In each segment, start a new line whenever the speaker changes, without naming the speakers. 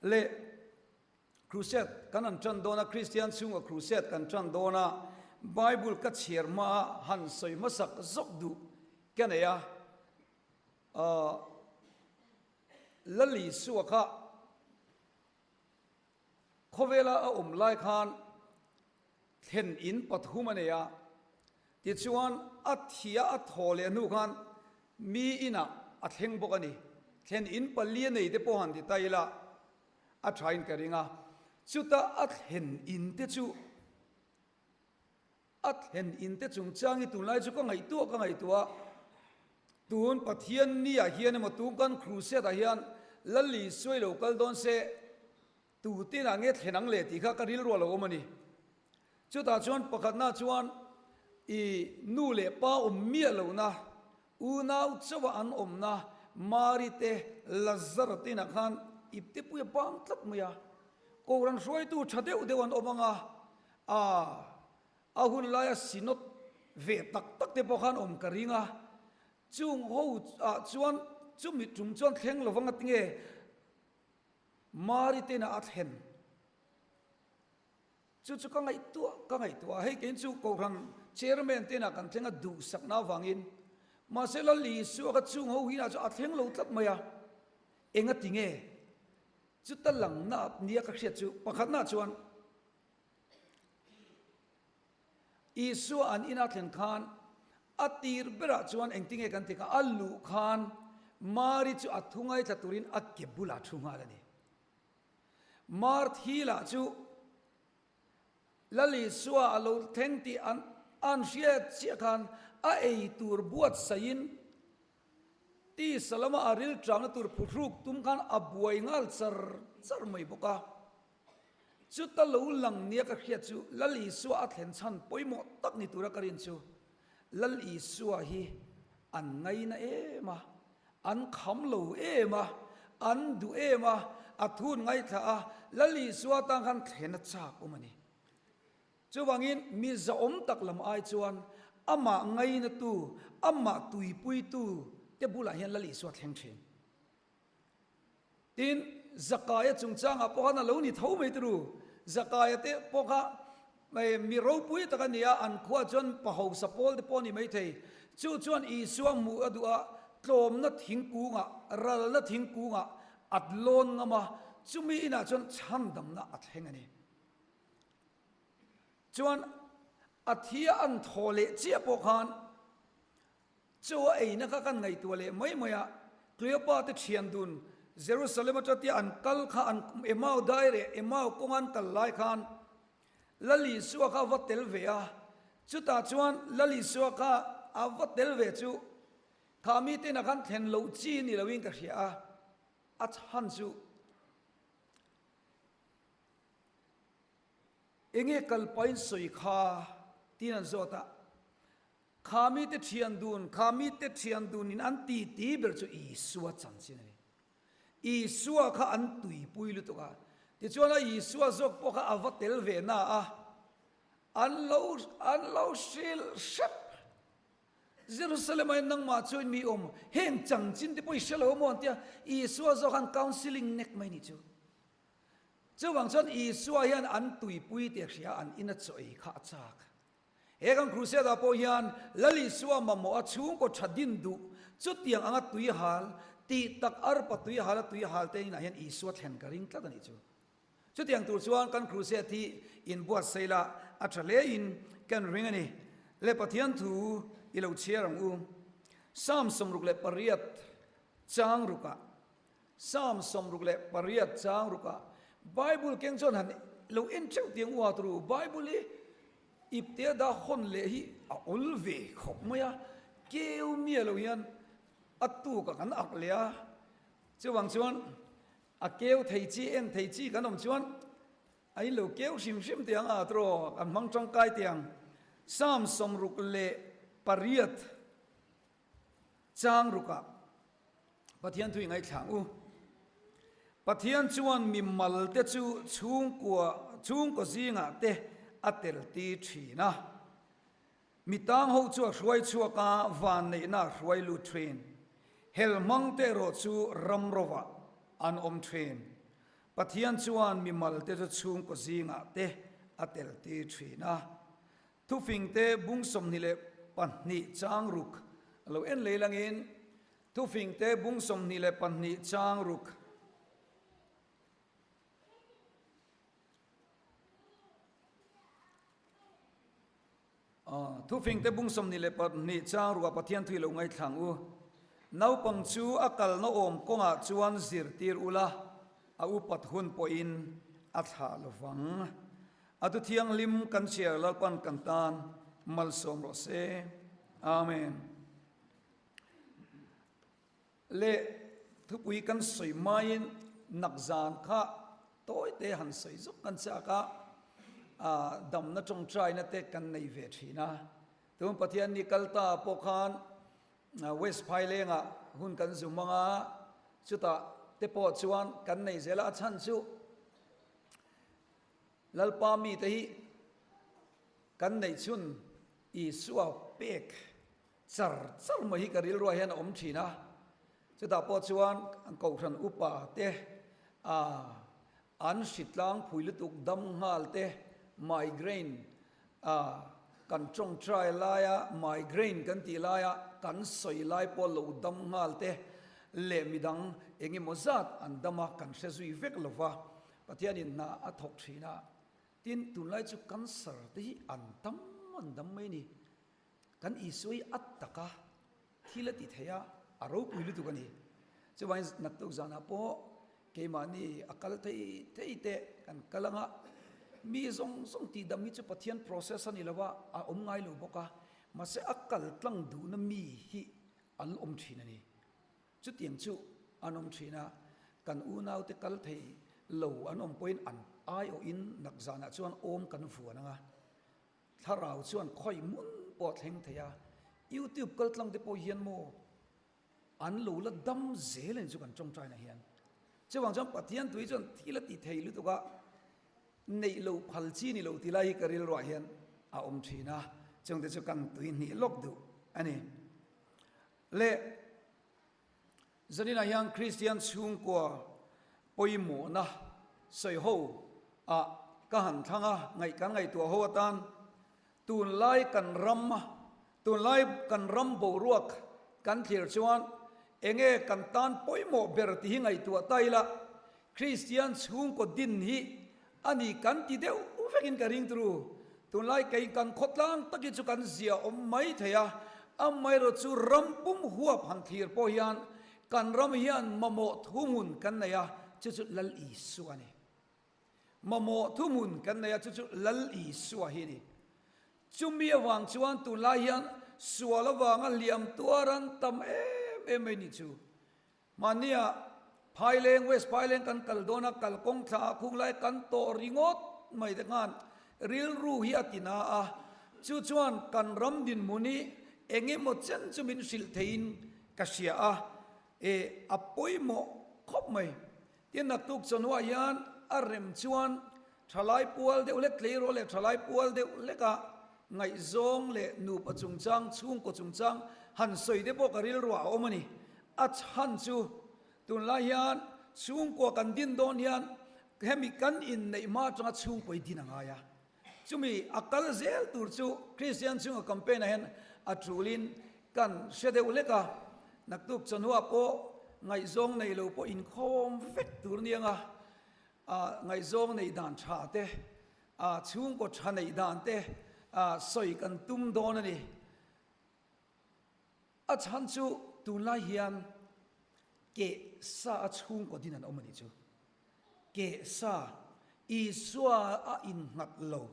Le Crusade kan han ṭan dawn a, Kristian chhunga Crusade kan ṭan dawn a, Bible ka chhiar hmaa han sawi hmasak zawk duh ka nei a, aah Lal Isua kha khawvela a awm lai khan thlen in pathum a nei a, tichuan a thia a thaw leh hnu khan mi inah a thleng bawk a ni. Thlen in pali a nei te pawh han ti ta ila a thain ka ring a, chuta a thlen in te chu a thlen in te chungchang hi tunlai chu ka ngaihtuah ka ngaihtuah a, tun Pathian ni ah hian emaw tun kan crusade ah hian Lal Isua i lo kal dawn se tu tin ah nge thlen ang le tih kha ka rilru a lo awm a ni. Chutah chuan pakhatna chuan i nu leh pa awm miah lohna Unau chauha an awmna Mari te Lazara te inah khan iptepui a bang tlat mai a, Kohhran hruaitu tha deuh deuh an awm ang a, aa a hun laia synod ve tak tak te pawh khan awm ka ring a, chung ho ah chuan chumi tum chuan thleng lo vang a tinge Mari te inah a thlen. Chu chu ka ngaihtuah ka ngaihtuah a, hei keiin chu Kohhran Chairman te inah kan thleng a duhsakna avangin mahse Lal Isua kha chung ho hinah chu a thleng lo tlat mai a, enga ti nge? Chuta langna nia ka hriat chu pakhatna chuan Isua an ina thlen khan a tir berah chuan engtinge kan ti kha a luh khan Mari chu a thu ngaithla turin a ke bulah thu nghal a ni. Marthi lah chu Lal Isua a lo thleng tih an an hriat chiah khan a ei tur buatsaihin tisa lama a rilṭamna tur phuhruk tum khan a buai nghal char char mai bawk a. Chuta lo lang nia ka hriat chu Lal Isua a thlen chhan pawimawh tak ni tura ka rin chu Lal Isua hi an ngaina em a. An kham lo em a, an duh em a, a thun ngaithla a, Lal Isua tan khan thlen a chak awm a ni. Chuvangin mi zahawm tak lam ai chuan amah ngainatu, amah tuipuitu te bulah hian Lal Isua thleng thin. Tin, Zakaia chungchangah pawh khan a lo ni tho mai turu. Zakaia te pawh kha mi ropui tak a ni a, an khuaah chuan pa hausa pawl te pawh a ni maithei. Chu chuan Isua hmuh a duh a, tlawmna thingkungah, ralna thingkungah a lawn ngam a, chumi inah chuan chhandamna a thleng a ni. Chuan a thia an thaw leh chiah pawh khan Chu a eina kha kan ngaihtuah leh mai mai a, Cleopa te thian dun Jerusalem atang tia an kal kha an Emau dai leh Emau kawnga an kal lai khan Lal Isua kha a va tel ve a, chutah chuan Lal Isua kha a va tel ve chu kha mite inah khan thlen loh chi ni loin ka hria a, a chhan chu enge kalpain sawi kha tiin an zawt a. Kha mite thian dun, kha mite thian dunin an ti ti ber chu Isua chanchin a ni. Isua kha an tuipui lutuk a, tichuan a Isua zawk pawh kha a va tel ve na a, an lo an lo hrilh hrep. Jerusalem-ah hian nangmah chuan mi awm, heng chanchin te pawh i hre lo maw an tia, Isua zawk khan counselling nek mai ni chu. Chuvang chuan Isua hian an tuipui tih a hria, an ina chaw ei kha a chak. He kan Crusade ah pawh hian Lal Isua mamawh a chhungkaw tha din duh chutiang anga tui hal tih tak arpa tui hal a tui hal te inah hian Isua thlen ka ring tlat a nih chu. Chutiang tur chuan kan Crusade hi inbuatsaih la a tha hle in kan ring a ni. Le Pathian thu i lo chhiar ang u. Psalm 68 chang rukah Psalm 68 chang rukah Bible keng chuan han lo en theuh tiang u a turu Bible hi ipte dah hawn leh hi a awl ve khawp mai a, keu miah lo hian a tuk a kan ak leh a, chuvang chuan a keu thei chi en thei chi kan awm chuan a in lo keu hrim hrim tiang a turu kan hmang tangkai tiang Psalm 68 chang rukah Pathian thu i ngaithla ang u. Pathian chuan mi malte chu chhungkua chhungkaw zingah te a tel ti thin a. Mi tang ho chu a hruai chhuak a, vanneihna a hruai lut thin. Hel hmang te erawh chu ram rovah an awm thin. Pathian chuan mimal te chu chhungkaw zingah te a tel tir thin a. Thufing te bung 22 chang ruk a lo en lei langin Thufing te bung 22 chang ruk. Thufing te bung 22 chang rukah Pathian thu i lo ngaithlang u. Naupang chu a kalna awm kawngah chuan zirtir ula, a upat hun pawhin a thlah lovang. A thu thianghlim kan chhiar Lalpan kan tan malsawm rawh se. Amen. Leh thupui kan sawi hmain nakzan kha tawite han sawi zawk kan chak a, damna tawngtaina te kan nei ve thin a. Tun Pathian ni kal ta pawh khan West Phailengah hun kan zu hmang a, chutah te pawh chuan kan nei zel a, a chhan chu Lalpa mite hi kan neih chhun Isua pek char char mai hi ka rilruah hian a awm thin a, chutah pawh chuan an kohhran upa te ah an hritlang phui lutuk dam nghal te migraine ah kan tawngtai laia migraine kan tih laia kan sawi lai pawh lo dam nghal te leh midang eng emaw zat an dam a kan hre zui vek lova Pathianin hna a thawk thin a, tin tunlai chu cancer te hi an tam an dam mai a ni. Kan Isua hi a taka thil a ti thei a, a ropui lutuk a ni. Chuvangin naktuk zanah pawh keimahni a kal thei thei te kan kal anga, mi zawng zawng tihdam hi chu Pathian process a ni lo a, a awm ngai lo bawk a, mahse a kal tlang duhna mi hi an awm thin a ni. Chutiang chu an awm thin a, kan unaute kal thei lo an awm pawhin an aiawhin nakzanah chuan awm kan vuan anga, Thlarau chuan khawi hmun pawh a thleng thei a, YouTube kal tlang te pawh hian maw an lo la dam zel a ni chu kan tawngtaina hian. Chuvang chuan Pathian tui chuan thil a ti thei lutuk a, neih lo phal chi ni lo ti lai hi ka rilruah hian a awm thin a, chungte chu kan tui hnih lawk duh a ni. Leh Zaninah hian Kristian chhungkua pawimawhna sawiho ah ka han thlang a, ngaih kan ngaihtuah ho atan tunlai kan ram tunlai kan ram boruak kan thlir chuan enge kan tan pawimawh ber tih hi ngaihtuah ta ila Kristian chhungkaw din hi a ni kan ti deuh vekin ka ring turu. Tunlai kei kan khawtlang takin chu kan zia awm mai thei a, amaherawh chu ram pum huap han thlir pawh hian kan ram hian mamawh thuhmun kan nei a, chu chu Lal Isua a ni. Mamawh thuhmun kan nei a, chu chu Lal Isua hi a ni. Chumi avang chuan tunlai hian sual avanga hliam tuar an tam em em mai ni chu. Mahnia Phaileng, West Phaileng kan kal dawn a, kalkawng thla ah khung lai kan tawh ringawt mai te khan rilru hi a ti na a, chu chuan kan ram dinhmun hi eng emaw chen chu min hrilh theiin ka hria a, e a pawimawh khawp mai. Tin naktuk chawhnuah hian a rem chuan thalai pual deuh hlek tleirawl leh thalai pual deuh hlekah ngaihzawng leh nupa chungchang, chhungkaw chungchang han sawi te pawh ka rilruah a awm a ni. A chhan chu tunlai hian chhungkua kan din dawn hian hemi kan inneih hma atanga chhungkaw hi din a ngai a. Chumi a kal zel tur chu Kristian chhunga campaign ah hian a tulin kan hre deuh hlek a, naktuk chawhnuah pawh ngaihzawng nei lo pawh inkhawm vek tur nia nga, ngaihzawng neih dan tha te, chhungkaw tha neih dan te sawi kan tum dawn a ni. A chhan chu tunlai hian keh sa a chhungkaw din an awm a nih chu. Keh sa Isua a innghat lo.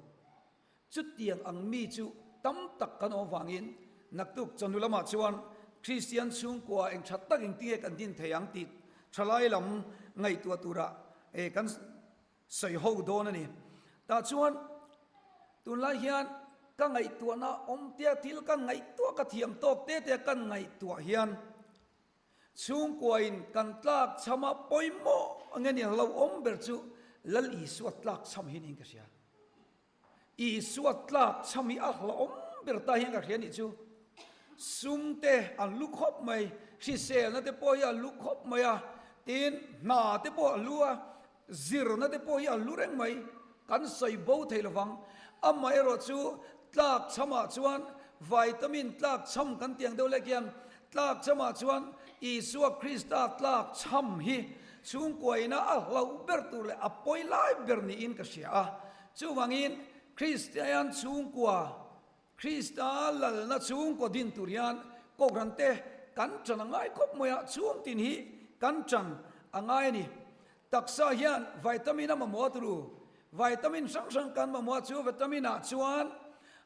Chutiang ang mi chu tam tak kan awm vangin naktuk chawhnu lamah chuan Kristian chhungkua eng tha tak engtinge kan din thei ang tih thalai lam ngaihtuah turah kan sawi ho dawn a ni. Tah chuan tunlai hian ka ngaihtuahna awm tia thil ka ngaihtuah ka thiam tawk te te kan ngaihtuah hian chhungkuain kan tlak chhama pawimawh ang nge ni lo awm ber chu Lal Isua tlak chham hi niin ka hria. Isua tlak chham hi a hlauhawm ber ta hian ka hria nih chu. Sum te an lu khawp mai, hriselna te pawh hi a lu khawp mai a, tin hna te pawh a lu a. Zirna te pawh hi a hlu reng mai, kan sawi bo thei lovang. Amaherawh chu tlak chhamah chuan vitamin tlak chham kan tih ang deuh lek hian tlak chhamah chuan Isua Krista tlak chham hi chhungkua ina a hlauh ber tur leh a pawi lai ber niin ka hria a. Chuvangin Kristian chhungkua Krista lalna chhungkaw din tur hian Kohhran te kan ṭan a ngai khawp mai a, chhung tin hi kan ṭan a ngai a ni. Taksa hian vitamin a mamawh a turu. Vitamin hrang hrang kan mamawh a, chu vitamin ah chuan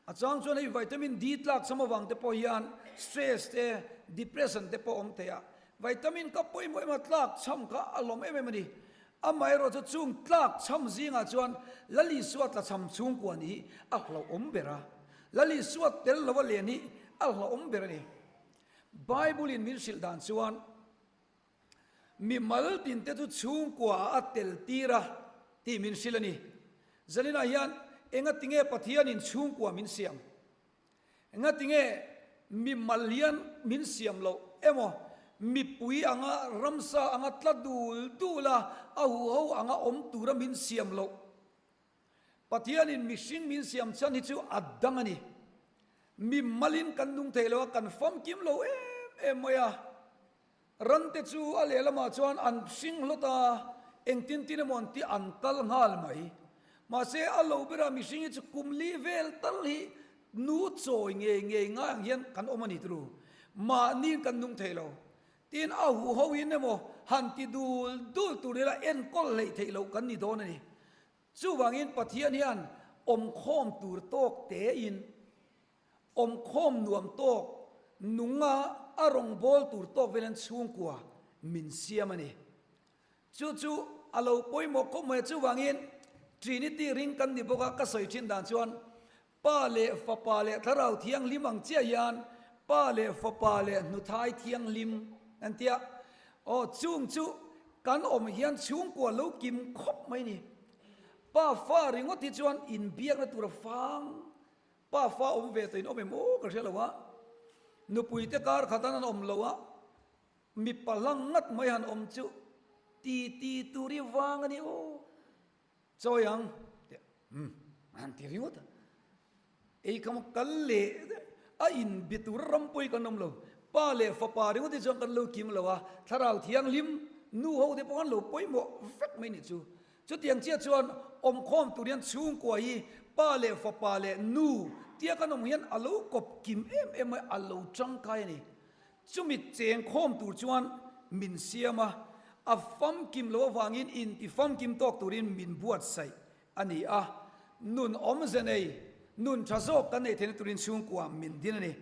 a chang chuan hei vitamin D tlak cham avang te pawh hian stress te, depression te pawh awm thei a. Vitamin kha pawimawh em a, tlak cham kha a lawm em em a ni. Amaherawh chu chung tlak chham zingah chuan Lal Isua tlachham chhungkua nih hi a hlauhawm ber a, Lal Isua tel lova len hi a hlauhawm ber a ni. Bible-in min hrilh dan chuan mimal tinte chu chhungkuaah a tel tir a tih min hrilh a ni. Zaninah hian engatinge Pathianin chhungkua min siam? Engatinge mimal hian min siam loh emaw, mipui anga ramsa anga tla dul dul a, a huho anga awm tura min siam loh? Pathianin mihring min siam chhan hi chu a dang a ni. Mimalin kan nung thei lo a, kan famkim lo em em mai a. Rante chu a lehlamah chuan an hring hlawt a, engtin tin emaw an tih an kal nghal mai. Mahse, a lo berah mihring hi chu kum li vel tal hi nu chawi ngei ngei ngai ang hian kan awm a ni turu. Mahniin kan nung thei lo. Tin, a huho in emaw han ti dul dul tur ila enkawl hleih theih loh kan ni dawn a ni. Chuvangin Pathian hian awmkhawm tur tawk tein Awmkhawm nuam tawk, nunga a rawngbâwl tur tawk vel an chhungkua min siam a ni. Chu chu a lo pawimawh khawp mai a, chuvangin Trinity ring kan ni bawk a, ka sawi thin dan chuan Pa leh Fapa leh Thlarau Thianghlim ang chiah hian Pa leh Fapa leh Hnuthai Thianghlim an ti a, aw chung chu kan awm hian chhungkua lo kim khawp mai a ni. Pa fa ringawt hi chuan inbiakna tur a fang. Pa fa awm ve tawhin awm em aw ka hria lo a, nupui te kar khat an awm lo a, mipa hlang ngat mai han awm chu ti ti tur i vang a ni aw, chawi ang tih umm han ti ringawt a, ei kha maw kal leh a inbe tur ram pawhin kan awm lo, pa leh fapa ringawt hi chuan kan lo kim lo a, thlarau thianghlim nu ho te pawh an lo pawimawh vek mai nih chu. Chutiang chiah chuan awmkhawm tur hian chhungkua hi pa leh fapa leh nu tia kan awm hian a lo kawp kim em em mai, a lo tangkai a ni. Chumi cheng khawm tur chuan min siam a, a famkim loh avangin inti famkim tawk turin min buatsaih a ni a. Nun awmze nei, nun tha zawk kan neih theihna turin chhungkua min din a ni.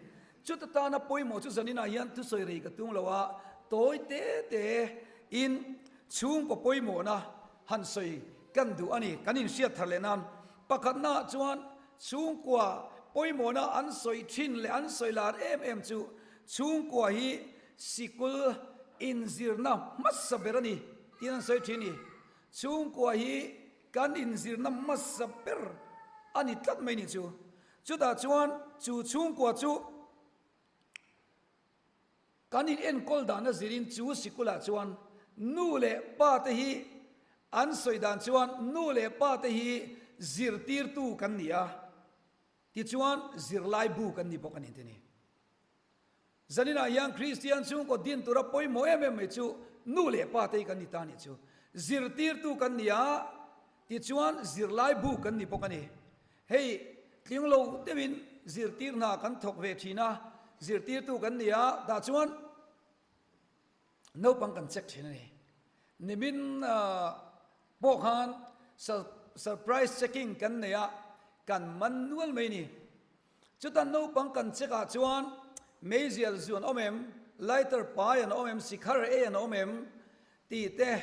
Chuta tana pawimawh chu zaninah hian thusawi rei ka tum lo a, tawi te te in Chhungkaw pawimawhna han sawi kan duh a ni. Kan inhriat thar leh nan pakhatnaah chuan chhungkua pawimawhna an sawi thin leh an sawi lar em em chu chhungkua hi sikul inzirna hmasa ber a ni tiin an sawi thin a ni. Chhungkua hi kan inzirna hmasa ber a ni tlat mai ni chu. Chutah chuan chu chhungkua chu. Kan in enkawl dan a zirin chu sikulah chuan nu leh pa te hi an sawi dan chuan nu leh pa te hi zirtirtu kan ni a, tichuan zirlai bu kan ni bawk a ni ti ni. Zaninah hian Kristian chhungkaw din tura pawimawh em em mai chu nu leh pa te hi kan ni ta a nih chu. Zirtirtu kan ni a, tichuan zirlai bu kan ni bawk a ni. Hei, tling lo deuhin zirtir hna kan thawk ve thin a, zirtirtu kan ni a, tah chuan naupang kan check thin a ni. Nimin pawh khan surprise checking kan nei a, kan man nual mai a ni. Chuta naupang kan check ah chuan meizial zu an awm em, lighter pai an awm em, sikhar ei an awm em, Tih te,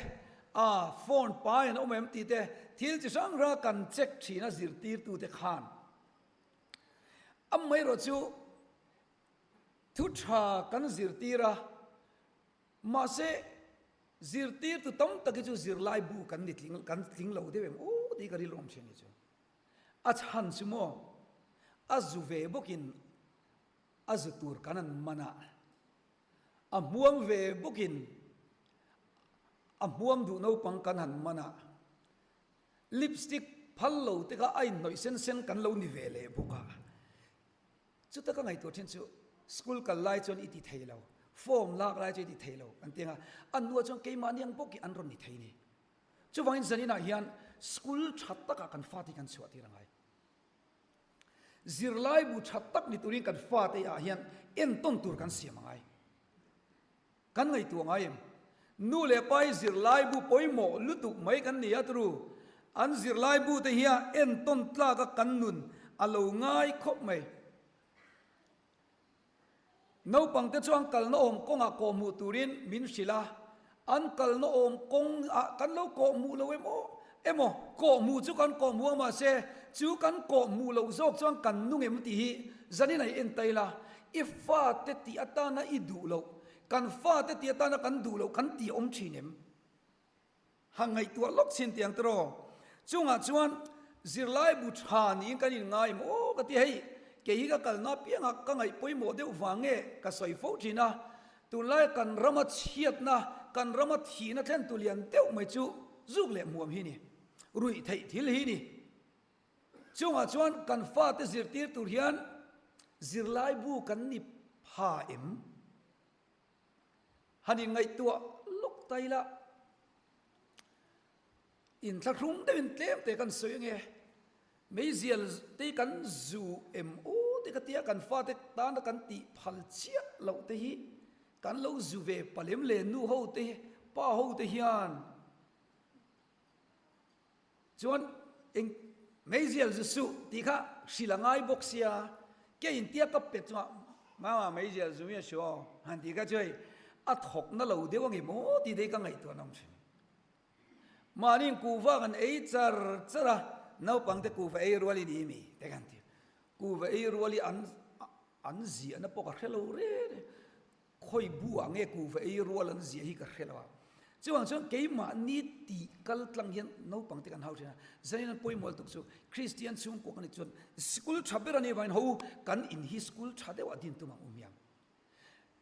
a phone pai an awm em tih te, thil chi hrang hrang kan check thin a zirtirtute khan. Amaherawh chu thu tha kan zirtir a, mahse zirtirtu tam tak hi chu zirlai bu kan ni tling kan tling lo deuh em aw tih ka rilru awm thin hi chu. A chhan chu maw a zu ve bawkin a zu tur kan an man a. A hmuam ve bawkin a hmuam duh naupang kan han man a. Lipstick phal lo te kha a inhnawih sen sen kan lo ni ve leh bawk a. Chuta ka ngaihtuah thin chu school kal lai chuan i ti thei lo, form lak lai chuan i ti thei lo kan ti ang a, a hnuah chuan keimahni ang bawk hi an rawn ni thei ni. Chuvangin zaninah hian school tha takah kan fate hi kan chhuah tir a ngai. Zirlaibu tha tak ni turin kan fate ah hian entawn tur kan siam a ngai. Kan ngaihtuah ngai em? Nu leh pa hi zirlaibu pawimawh lutuk mai kan ni a turu. An zirlaibu te hian entawn tlak a kan nun a lo ngai khawp mai. Naupang te chuan kalna awm kawngah kawhhmuh turin min hrilh a, an kalna awm kawng ah kan lo kawhhmuh lo em aw? Emaw, kawhhmuh chu kan kawhhmuh a mahse chu kan kawhhmuh loh zawk chuan kan nung em tih hi zanin a i en ta ila, i fate tih atana i duh loh, kan fate tih atana kan duh loh kan tih a awm thin em? Han ngaihtuah lawk chin tiang tiraw? Chungah chuan zirlaibu tha niin kan inngai em aw ka ti hei, kei hi ka kalna apiangah ka ngaih pawimawh deuh vang nge ka sawi fo thin a, tunlai kan rama chhiatna, kan rama thihna thlentu lian deuh mai chu zuk leh hmuam hi ni, ruih theih thil hi ni. Chungah chuan kan fate zirtir tur hian zirlaibu kan ni pha em? Han inngaihtuah lawk ta ila, inthlahrung deuhin tlem te kan sawi ange, meizial te kan zu em aw te ka tia kan fate tana kan tih phal chiah loh te hi kan lo zu ve palem le nu ho te pa ho te hian. Chuan eng meizial zu suh tih kha hrilh a ngai bawk sia, ke intia ka pet chungah Mama meizial zu mi a hriu aw han tih kha chu hei a thawk na lo deuh ange maw tih te hi ka ngaihtuah nawm thin. Mahni kuhva kan ei char char a, naupangte kuhva ei rual i ni mi te kan ti. Kuhva ei rual hi an an ziahna pawh ka hre lo reng reng. Khawi bu ah nge kuhva ei rual an ziah hi ka hre lo a. Chuvang chuan keimahni tih kal tlang hian naupang te kan hau thin a. Zanin an pawimawh lutuk chu Kristian chhungkua kan nih chuan school tha ber a nih avangin ho kan in hi school tha deuh ah din tum ang u hmiang.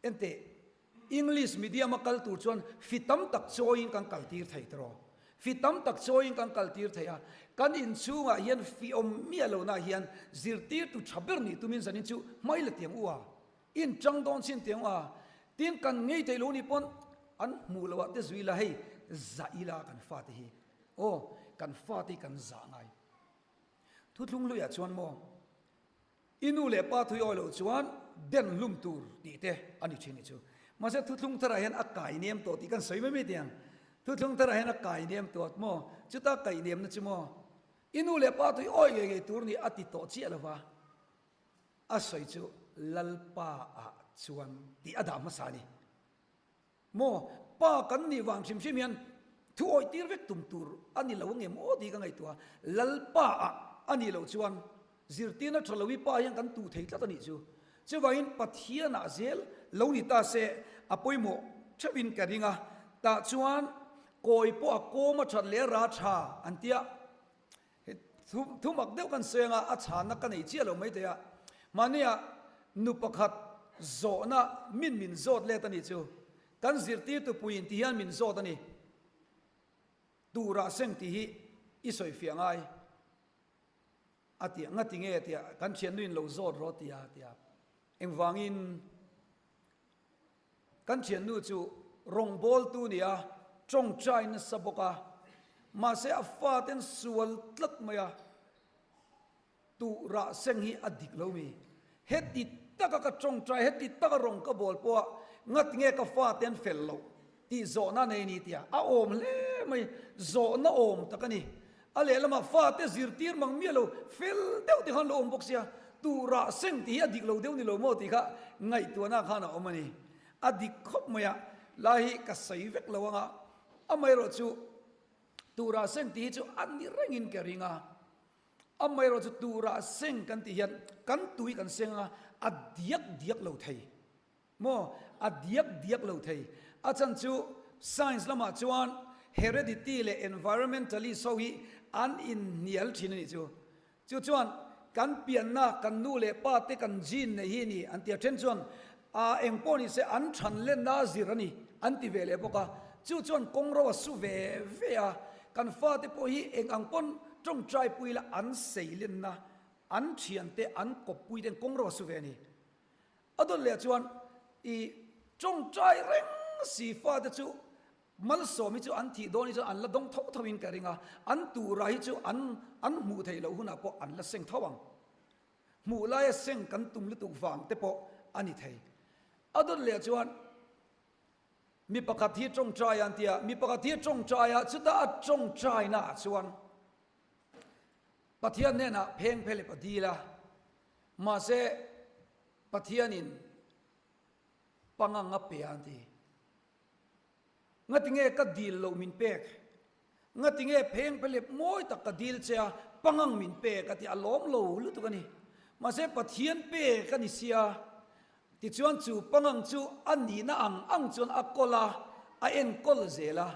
Enteh English medium a kal tur chuan fi tam tak chawiin kan kal tir thei tawh. Fi tam tak chawiin kan kal tir thei a. Kan inchhungah hian fi awm miah lohna hian zirtirtu tha ber nih tumin zanin chu hmai la tiang u a. In chang dawn chin teh ang a, tin kan ngei theih lo ni pawn an hmuh loh ah te zui la hei zah ila kan fate hi aw kan fate hi kan zah ngai. Thuthlung hluiah chuan maw i nu leh pa thui awi loh chuan den hlum tur tih te a ni thin ni chu. Mahse thuthlung tharah hian a kai nem tawh tih kan sawi mai mai teh ang. Thuthlung tharah hian a kai nem tawh maw chuta kaih nemna chu maw i nu leh pa thui awi ngei ngei tur ni a ti tawh chiah lova. A sawi chu Lalpa ah chuan tih a dah hmasa a ni. Maw, pa kan nih vang hrim hrim hian thu awih tir vek tum tur a ni lo ange maw tih ka ngaihtuah a, Lalpa ah a nih loh chuan zirtirna tha lo i pa hian kan tuh thei tlat a nih chu. Chuvangin Pathian ah zel lo ni ta se a pawimawh theuhin ka ring a, tah chuan kawi pawh a kawm a that leh a ra tha an tia. Thu mak deuh kan sawi anga a chhanna ka nei chiah lo mai thei a, mahnia nu pakhat zawhna min min zawt let a nih chu, kan zirtirtu puiin ti hian min zawt a ni, turah seng tih hi i sawi fiah ngai a ti a, ngati nge tia kan thiannu in lo zawt rawh tia tia engvangin Kan thiannu chu rawngbawltu nia tawngtai nasa bawk a, mahse a faten sual tlat mai a, tuh rah seng hi a dik lo mi. Heti taka ka tawngtai, heti taka rawng ka bawl pawh a ngat nge ka faten fel loh tih zawhna nei ni tia a awm hle mai, zawhna awm tak a ni. A lehlamah fate zirtir mang miah lo, fel deuh te khan lo awm bawk sia, tuh rah seng tih hi a dik lo deuh ni lo maw tih kha ngaihtuahna khan a awm a ni. A dik khawp mai a, lai hi ka sawi vek lo anga, amaherawh chu tuh rah seng tih hi chu a ni rengin ka ring a, amaherawh chu tuh rah seng kan tih hian kan tui kan seng anga a diak diak lo thei. Maw? A diak diak lo thei. A chhan chu science lamah chuan heredity leh environmentalist ho hi an inhnial thin a nih chu. Chu chuan kan pianna, kan nu leh pa te kan gene nei hi a ni an ti a. Then chuan a eng pawh ni se an than lenna a zir a ni an ti ve leh bawk a. Chu chuan kawng ro a su ve ve a. Kan fate pawh hi eng ang pawn tawngtai pui ila an seilenna, an thiante, an kawppui ten kawng ro a su ve a ni. A dawt leh chuan i tawngtai reng si fate chu malsawm hi chu an thih dawn hi chuan an la dawng tho tho in ka ring a, an tura hi chu an an hmuh theih loh hunah pawh an la seng tho ang. Hmuh laia seng kan tum lutuk vang te pawh a ni thei. A dawt leh chuan Mi pakhat hi tawngtai a an ti a, mi pakhat hi tawngtai a, chuta a tawngtaina ah chuan Pathian hnenah pheng phelep a dil a, mahse Pathianin pangang a pe a an ti. Ngatinge ka dil loh min pek? Ngatinge pheng phelep mawi tak ka dil che a, pangang min pek a ti a lawm lo lutuk a ni. Mahse Pathian pek a ni sia, Tichuan chu pangang chu a nihna ang ang chuan a kawl a, a enkawl zel a.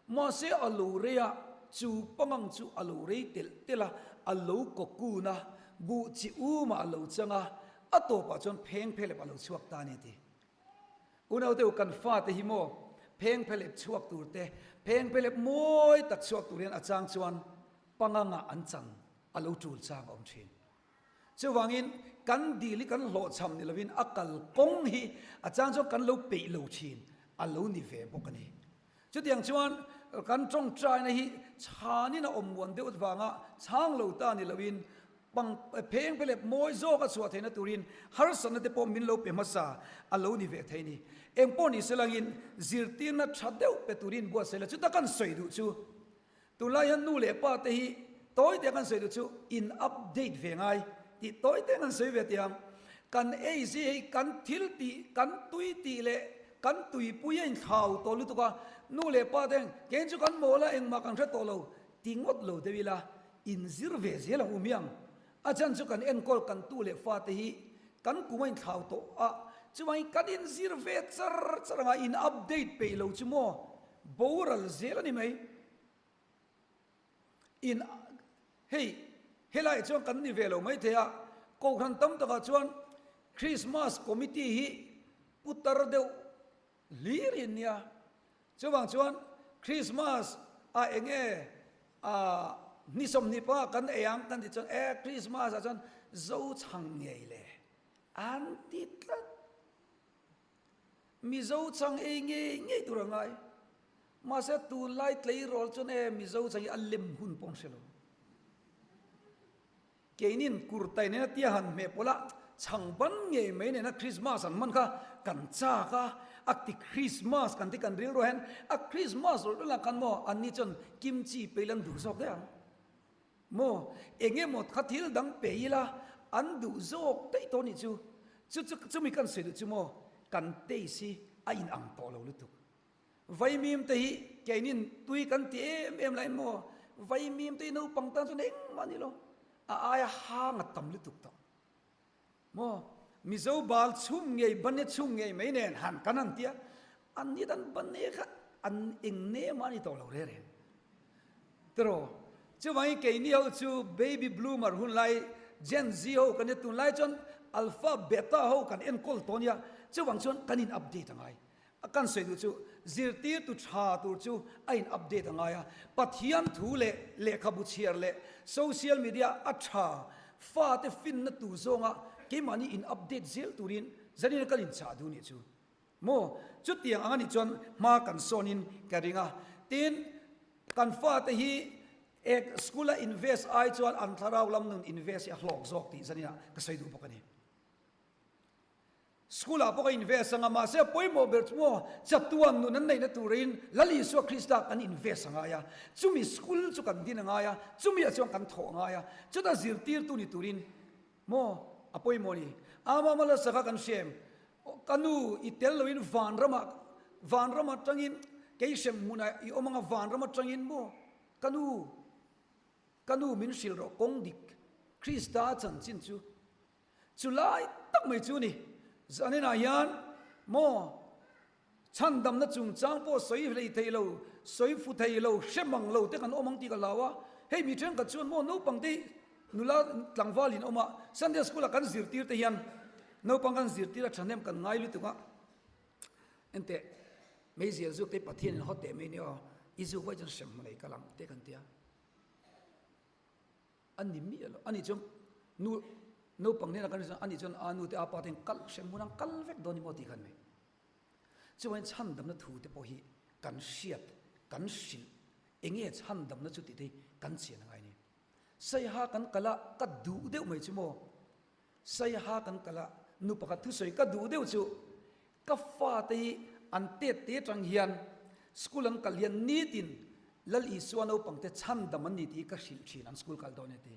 Mahse a lo rei a, chu pangang chu a lo rei telh telh a, a lo kawkun a, buh chi umah a lo chang a, a tawpah chuan phengphelep a lo chhuak ta a ni a ti. Unaute u kan fate hi maw phengphelep chhuak tur te, phengphelep mawi tak chhuak tur hian a chang chuan pangangah an chan a lo tul chang a awm thin. Chuvangin kan dil hi kan hlawhchham ni lovin a kal kawng hi a chang chuan kan lo peih lo thin a lo ni ve bawk a ni. Chutiang chuan kan tawngtaina hi chhanin a awm muan deuh vanga chhang lo ta ni loin pang pheng pe leh mawi zawk a chhuah theihna turin harsatna te pawh min lo pe hmasa a lo ni ve thei a ni. Engpawh ni selangin zirtirna tha deuh pe turin buatsaih la chuta kan sawi duh chu Tunlai hian nu leh pa te hi tawi te kan sawi duh chu in update ve ngai tih tawi te kan sawi ve tih ang. Kan ei zi hei kan thil tih kan tui tih leh kan tuipui a inthlau tawh lutuk a, nu leh pa te kein chu kan mawl a engmah kan hre tawh lo ti ngawt lo deuh ila in zir ve zel ang u miang. A chan chu kan enkawl kan tu leh fa te hi kan kum a inthlau tawh a, chuvangin kan inzir ve char char anga in update peih lo chu maw boral zel a ni mai. In hei helaiah chuan kan ni ve lo mai thei a, Kohhran tam takah chuan Christmas committee hi putar deuh hlir hi an nia. Chuvang chuan Christmas ah eng nge ah ni 20 panga kan ei ang kan tih chuan e Christmas ah chuan zo chhang ngei le an ti tlat. Mizo chhang ei ngei ngei tur a ngai. Mahse tunlai tleirawl chuan e Mizo chhang hi a lem hun pawh an hre lo. Keinin kurtai nena tia han hmeh pawlh a, chhang ban ngei mai nena Christmas an hman kha kan chak a, a ti Christmas kan ti kan rilru hian a Christmas rawlh rawlh ah khan maw anni chuan kimchi peil an duh zawk daih ang maw, eng emaw kha thil dang pe ila an duh zawk daih tawh anih chu, chu chu chumi kan sawi duh chu maw kan taste hi a in ang tawh lo lutuk. Vaimim te hi keinin tui kan ti em em lai maw? Vaimim te hi naupang tan chuan engmah a ni lo, a aia hang a tam lutuk tawh maw? Mizo bal chhum ngei, bane chhum ngei mai nen han kan han tia, an ni dan bane kha an eng nem a ni tawh lo reng reng. Tiraw? Chuvangin keini ho chu baby bloomer hun lai Gen Z ho kan nia, tunlai chuan alpha, beta ho kan enkawl tawh nia, chuvang chuan kan in update a ngai. A kan sawi duh chu zirtirtu tha tur chu a in update a ngai a, Pathian thu leh lehkhabu chhiar leh social media a tha fate finna tur zawnga keimahni in update zel turin zanin kan inchah duh nih chu maw? Chutiang ang anih chuan hma kan sawnin ka ring a, tin kan fate hi ek school a invest ai chuan an thlarau lam nun invest hi a hlawk zawk tih zaninah ka sawi duh bawk a ni. School ah pawh ka invest anga mahse a pawimawh ber chu maw chatuan nun an neihna turin Lal Isua Krista kan invest a ngai a, chumi school chu kan din a ngai a, chumi ah chuan kan thawh a ngai a, chuta zirtirtu ni turin maw a pawimawh a ni. Ama Malasa kha kan hria em? Ka nu i tel loin vanramah vanram atangin kei hrem hmunah i awm anga vanram atangin maw ka nu ka nu min hrilh rawh kawng dik Krista chanchin chu Chu lai tak mai chu ni. Zaninah hian maw chhandamna chungchang pawh sawi hlei thei lo, sawi fu thei lo, hre mang lo te kan awm ang tih ka hlau a. Hei mi thenkhat chuan maw naupang te nula tlangval in awm a, Sunday school ah kan zirtir te hian naupang kan zirtir a thahnem kan ngai lutuk a. Enteh, meizial zuk te Pathian in haw teh mai nia aw. I zuk vaih chuan hremhmun ei kal ang te kan tia. A ni miah lo. Ani chuan nu naupang hnenah kan rin ani chuan a nu te a pa te kal hremhmun ang kal vek dawn ni maw tih khan mai. Chuvangin chhandamna thu te pawh hi kan hriat, kan hrilh, enge chhandamna chu tih te hi kan chian a ngai a ni. Saiha kan kal a, ka duh deuh mai chu maw? Saiha kan kal a, nu pakhat thusawi ka duh deuh chu ka fate hi an tet te atang hian school an kal hian nitin Lal Isua naupangte chhandam an ni tih hi ka hrilh thin an school kal dawn e ti.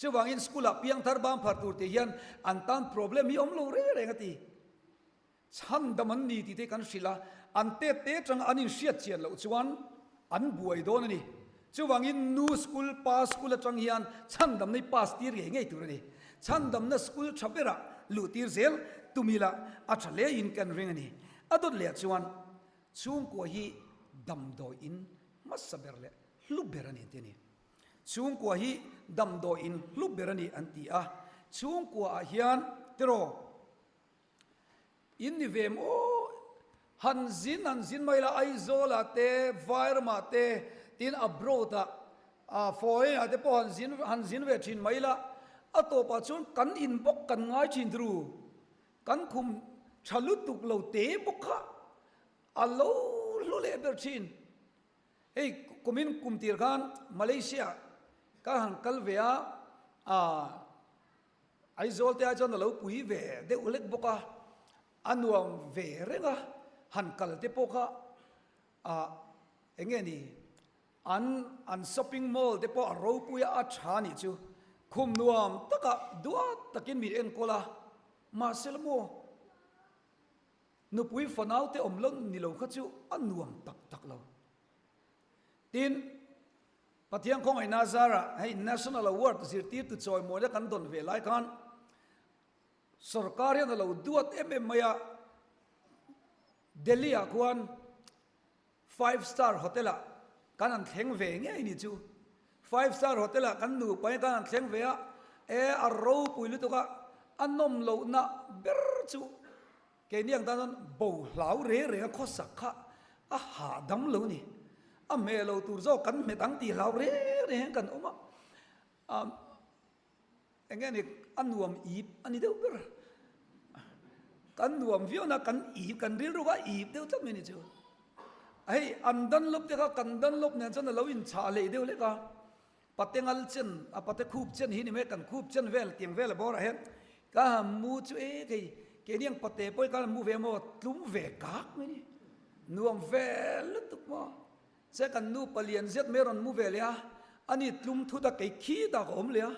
Chuvangin school ah piangthar bangphar tur tih hian an tan problem hi awm lo reng reng a ti. Chhandam an ni tih te kan hrilh a, an tet te atanga an inhriat chian loh chuan an buai dawn a ni. Chuvangin nu school, pa school atang hian chhandamna hi pass tir ngei ngei tur a ni. Chhandamna school tha berah luh tir zel tum ila a tha hle in kan ring a ni. A dawt leh chuan chhungkua hi damdawi in hmasa ber leh hlu ber a ni an ti a ni. Chhungkua hi damdawi in hlu ber a ni an ti a, chhungkua ah hian tiraw, In ni ve maw? Han zin han zin mai la, Aizawl ah te, Vairam ah te, tin abroad ah, ah foreign ah te pawh han zin han zin ve thin mai la, a tawpah chuan kan in bawk kan ngai thin turu, kan khum tha lutuk lo te bawk kha a lo hlu leh ber thin. Hei kumin kum tir khan Malaysia ka han kal ve a, ah Aizawl te ah chuan a lo pui ve deuh hlek bawk a, a nuam ve reng a, han kal te pawh kha ah eng nge ni an an shopping mall te pawh a ropui a, a tha nih chu khum nuam takah duat takin min enkawl a, mahse la maw nupui fanau te awm lo ni lo kha chu a nuam tak tak lo. Tin, Pathian khawngaihna zarah hei National Award zirtirtu chawimawina kan dawn ve lai khan sorkar hian a lo duat em em mai a, Delhi ah khuan Five Star Hotel ah kan han thleng ve ngei ni chu. Five Star Hotel ah kan nupa hian kan han thleng ve a, e a ropui lutuk a, a nawm lohna ber chu Keini ang tan chuan bo hlau reng reng a khawsak kha a hahdam lo ni. A hmeh lo tur zawk kan hmet ang tih hlau reng reng hian kan awm a. Ahm eng nge ni a nuam ip a ni deuh ber. Kan nuam viau na kan ip kan rilru kha ip deuh tlat mai ni chu. Hei an Dunlop te kha kan Dunlop nen chuan a lo inchah hlei deuh lek a. Pate ngal chen a pate khup chen hi ni mai kan khup chen vel tiang vel a bawrah hian ka han mu chu e kei keini ang pate pawh hi ka han mu ve maw tlum ve kak mai ni nuam ve lutuk maw che kan nu palian zet mai rawn mu ve leh a ani tlum thut a kei khi ta ka awm leh a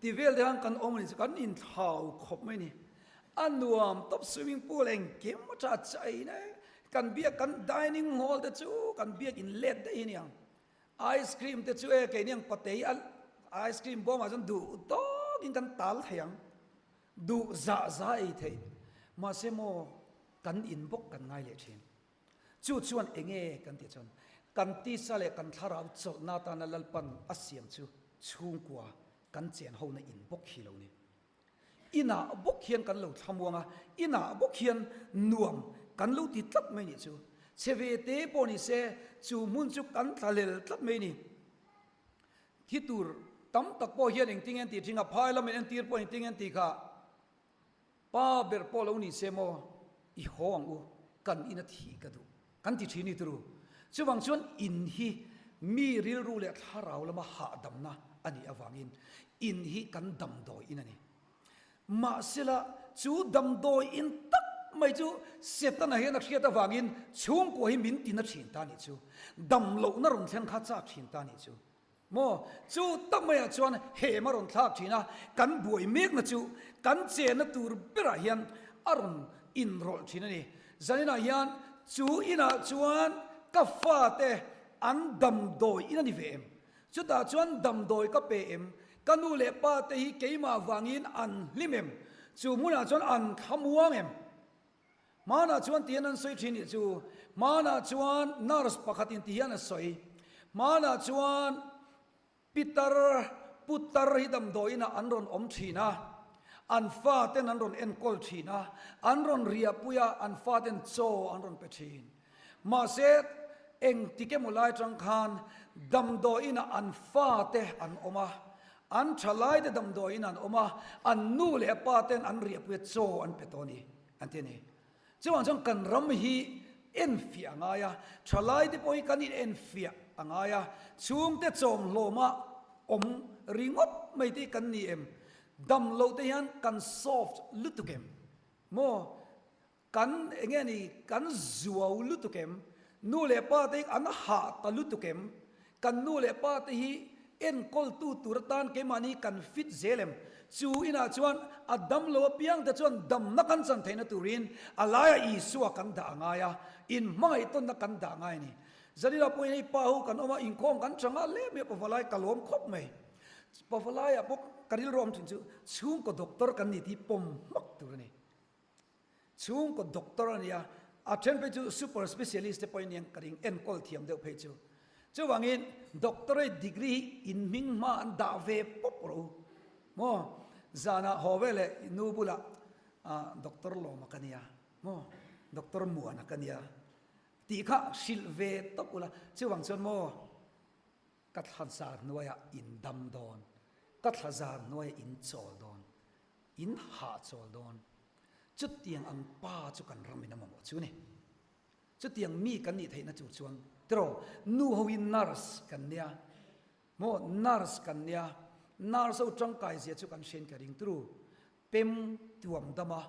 ti vel te khan kan awm a ni chu kan inthlau khawp mai ni a nuam tawp swimming pool engkim a tha chai na kan biak kan dining hall te chu kan biak in let daih hi niang. Ice cream te chu e keini ang pate hi a ice cream bawmah chuan duh tawkin kan tal thei ang, duh zah zah ei theih. Mahse maw kan in bawk kan ngai leh thin. Chu chuan enge kan tih chuan kan tisa leh kan thlarau chawlhna atana Lalpan a siam chu chhungkua kan chen hona in bawk hi lo ni. Inah bawk hian kan lo thlamuang a, inah bawk hian nuam kan lo ti tlat mai nih chu. Chhe ve te pawh ni se, chu hmun chu kan thlahlel tlat mai ni. Thi tur tam tak pawh hian engtin nge an tih thin a, phai lamin entir pawh engtin nge an tih kha, pa ber pawh lo ni se maw, i haw ang u, kan ina thih ka duh, kan ti thin ni turu. Chuvang chuan in hi mi rilru leh thlarau lama hahdamna a nih avangin in hi kan damdawi in a ni. Mahsela chu damdawi in tak mai chu Setana hian a hriat avangin chhungkua hi min tina thin ta nih chu. Dam lohna rawn thleng kha chak thin ta nih chu. Maw? Chu tak maiah chuan hem a rawn thlak thin a, kan buai mekna chu kan chenna tur berah hian a rawn inrawlh thin a ni. Zaninah hian chu inah chuan ka fate an damdawi in a ni ve em? Chutah chuan damdawi ka pe em? Ka nu leh pa te hi keimah vangin an hlim em? Chu hmunah chuan an thlamuang em? Hmanah chuan tihian an sawi thin nih chu. Hmanah chuan nurse pakhatin tihian a sawi. Hmanah chuan pitar putar hi damdawiinah an rawn awm thin a, an faten an rawn enkawl thin a, an rawn riahpui a, an faten chaw an rawn pe thin. Mahse. Engtik emaw lai atang khan damdawiinah an fate an awm a, an thalaite damdawiin an awm a, an nu leh pa ten an riahpuia chaw an pe tawh a ni, an ti a ni. Chuvang chuan kan ram hi enfiah a ngai a, thalaite pawh hi kan inenfiah a ngai a, chhungte chawmhlawma awm ringawt mai te hi kan ni em? Dam loh te hian kan soft lutuk em? Maw? Kan enge ni kan zuau lutuk em? Nu leh pa te hi an hah ta lutuk em? Kan nu leh pa te hi enkawltu tur atan keimahni kan fit zel em? Chu inah chuan a dam lo apiang te chuan damna kan chan theihna turin a laiah Isua kan dah a ngai a, inhmangaih tawnna kan dah a ngai a ni. Zanina pawhin hei pa ho kan awm a, inkhawm kan tha nghal hle mai a, pavalai ka lawm khawp mai. Pavalaiah pawh ka rilru awm thin chu chhungkaw doctor kan ni tih pawm hmak tur a ni. Chhungkaw doctor a nia, a then phei chu super specialist te pawhin eng ka ring enkawl thiam deuh phei chu. Chuvangin doctorate degree hi in hming hma an dah ve pawp rawh u. Maw? Zanah haw ve leh i nu bulah ah doctor Lawma ka nia, maw? Doctor Muana ka nia tih kha hrilh ve tawp ula. Chuvang chuan maw ka thla zar hnuaiah in dam dawn, ka thla zar hnuaiah in chawl dawn. In hahchawl dawn. Chutiang ang pa chu kan ram in a mamawh chu ni. Chutiang mi kan nih theihna chu chuan tiraw nu ho hi nurse kan nia maw nurse kan nia nurse ho tangkai zia chu kan hriain ka ring turu pem tuam dama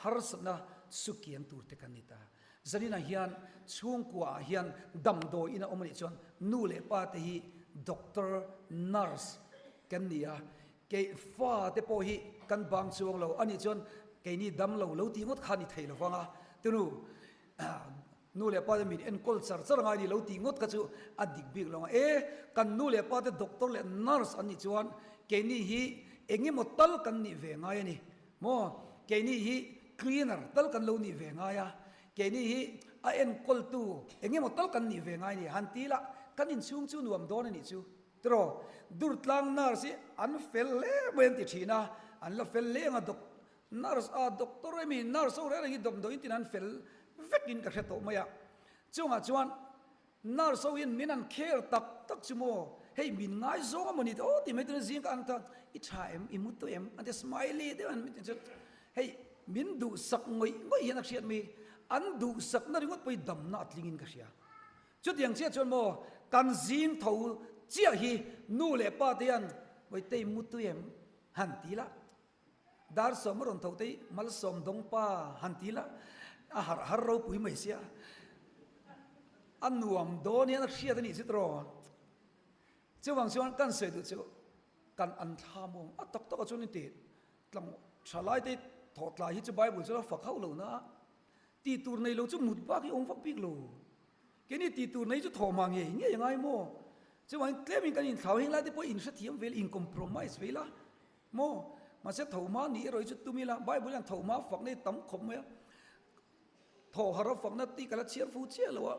Harsatna sukiang tur te kan ni ta. Zaninah hian chhungkua ah hian damdawi in a awm a nih chuan nu leh pa te hi doctor, nurse kan ni a, kei fa te pawh hi kan bang chuang lo a nih chuan keini dam lo lo tih ngawt kha a ni thei lo vang a, tunu nu leh pa te min enkawl char char angai ni lo tih ngawt kha chu a dik bik lo ang a, e kan nu leh pa te doctor leh nurse an nih chuan keini hi eng emaw tal kan nih ve ngai a ni. Maw, keini hi cleaner tal kan lo nih ve ngai a, keini hi a enkawltu eng emaw tal kan nih ve ngai a ni. Han ti ila, kan inchhung chu nuam dawn a nih chu. Tiraw, Durtlang nurse hi an fel hle mai an ti thin a, an la fel hle ang a, doc nurse a doctor emi nurse ho reng reng hi damdawiin tin an fel vekin ka hre tawh mai a. Chungah chuan Nurse ho hian min an care tak tak chu maw, hei min ngaizawng a maw ni te aw ti mai tuna zing ka ang ta, i tha em, i mu tawh em, an ti smiley deuh an ti chu hei min duhsak ngawih ngawih hian a hriat mai, an duhsakna ringawt pawh hi damna a tling in ka hria. Chutiang chiah chuan maw kan zing tho chiah hi nu leh pa te hian Vawitei mu tui em han ti la, Dar sawm a rawn tho te hi Malsawm dawng pa han ti la, a harh har ropui mai sia. A nuam dawn hian a hriat a nih chu tiraw. Chuvang chuan kan sawi duh chu kan an thla maw a tak tak ah chuan in ti tlang tha lai te thawh tlai hi chu Bible chuan a fak hauh lo na a, tih tur nei lo chu mut bak hi awm vak bik lo. Keini tih tur nei chu thawh hma ngei ngei a ngai maw. Chuvangin tlemin kan inthlau heng lai te pawh inhrethiam ve la, in compromise ve la. Maw? Mahse tho hma nih erawh hi chu tum ila, Bible hian tho hma fakna hi tam khawp mai a, thaw harh a fakna tih ka la chhiar fu chiah lo a,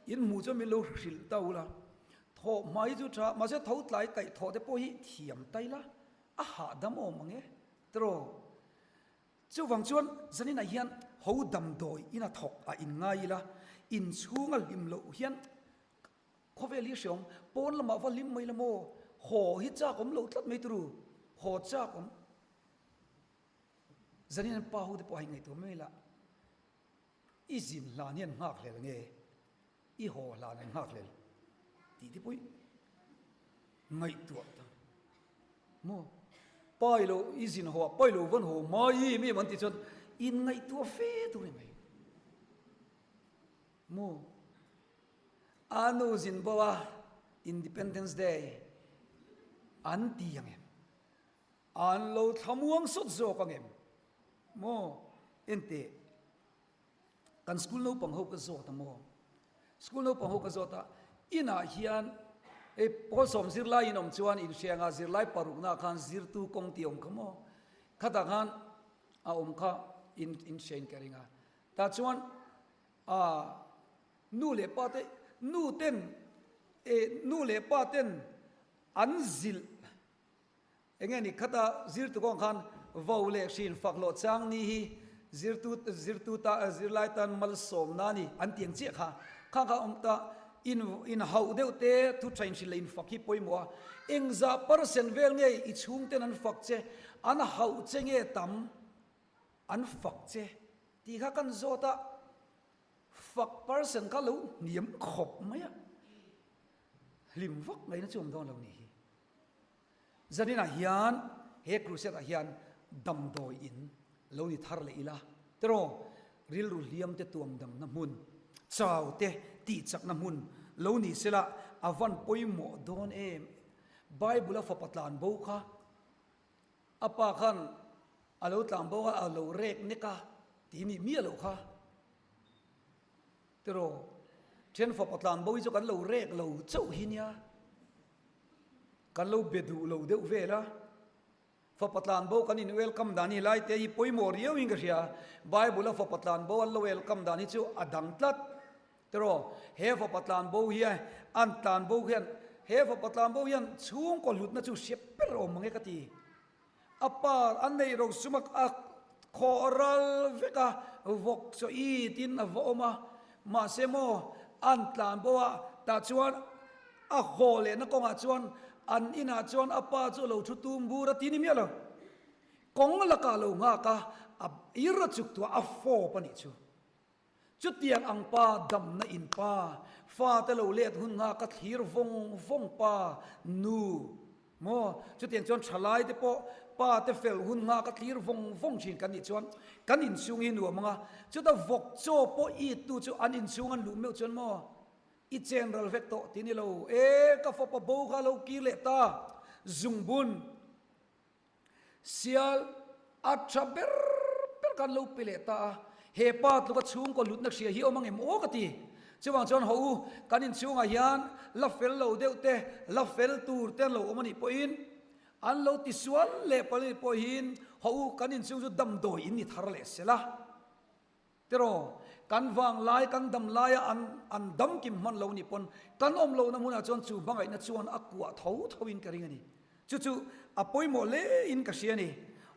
in hmuh chuan min lo hrilh ta ula, thaw hma hi chu tha, mahse tho tlai kaih thawh te pawh hi thiam ta ila, a hahdam awm ang e, tiraw? Chuvang chuan zaninah hian ho damdawi ina thawk a inngai ila, inchhunga hlim loh hian Khawvel hi hreawm, pawn lamah va hlim mai la maw? Haw hi chak awm lo tlat mai turu, haw chak awm. Zanin an pa ho te pawh a inngaihtuah mai la, i zin hlan hian nghak hlel nge, i haw hlan an nghak hlel tih te pawh i ngaihtuah ta maw? Pa i lo, i zin haw ah pa i lo van haw mai mi an tih chuan inngaihtuah fe tur a ni mai maw? A nu zin bo a Independence Day an ti ang em? An lo thlamuang sawt zawk ang em? Maw? Enteh, kan school naupang ho ka zawt a maw? School naupang ho ka zawt a, inah hian hei pawl sawm zirlai in awm chuan inhrianga zirlai parukna khan zirtu kawng tih a awm kha maw? Khatah khan a awm kha in inhria in ka ring a. Tah chuan A nu leh pa te nu ten e nu leh pa ten an zilh enge ni khata zirtu kawng khan vo leh hrin fak loh chang ni hi zirtu zirtu ta zirlai tan malsawmna ni an tiang chiah kha. Kha kha awm ta, in inhauh deuh te thu tha inhrilh leh infak hi pawimawh a, engzah percent vel nge i chhungten an fak che, an hauh che nge tam an fak che tih kha kan zawt a, fak percent kha lo hniam khawp mai a, hlim vak ngaihna chu awm dawn lo nih hi. Zaninah hian he crusade ah hian damdawi in lo ni thar leh ila tiraw rilru hliam te tuam damna hmun, chau te tihchakna hmun lo ni sela a van pawimawh dawn em? Bible a fapa tlan bo kha a pa khan a lo tlan bo a, a lo rek nek a tih nih miah loh kha tiraw then fapa tlan bo hi chu kan lo rek lo chauh hi nia. Kan lo be duh lo deuh vel a, fapa tlan bo kan in welcome dan hi lai te hi pawimawh riau in ka hria, Bible a fapa tlan bo an lo welcome dan hi chu a dang tlat tiraw, he fapa tlan bo hi an tlan bo hian he fapa tlan bo hian chhungkaw hlutna chu hre ber awm ang e ka ti. A pa an neih ro sum a a khawh ral vek a, vawk chaw i tin a va awm a, mahse maw an tlan bo a, tah chuan a haw lehna kawngah chuan an inah chuan a pa chu a lo thu tum bur a ti ni miah lo. Kawng lakah a lo nghak a, a ir a chuk tuah a fawp a nih chu. Chutiang ang pa damna in pa, fate lo let hun nga ka thlir vawng vawng pa, nu, maw? Chutiang chuan thalai te pawh pa te fel hun nga ka thlir vawng vawng thin kan nih chuan kan inchhung hi nuam ang a, chuta vawk chaw pawh it tu chu an inchhung an luh meuh chuan maw i chen ral vek tawh ti ni lo, e ka fapa bo kha lo kir leh ta, zungbun. Sial a tha ber ber khan lo pe leh ta a, he pa tluka chhungkaw hlutna hria hi awm ang em aw ka ti. Chuvang chuan haw u, kan inchhungah hian la fel lo deuh te, la fel tur te an lo awm a nih pawhin, an lo tisual leh palh a nih pawhin haw u, kan inchhung chu damdawi in ni thar leh sela. Tiraw, kan vanglai, kan dam laia an an damkim hman lo nih pawn kan awm lohna hmunah chuan chu hmangaihna chuan a kuah tho thoin ka ring a ni. Chu chu a pawimawh hlein ka hria a ni.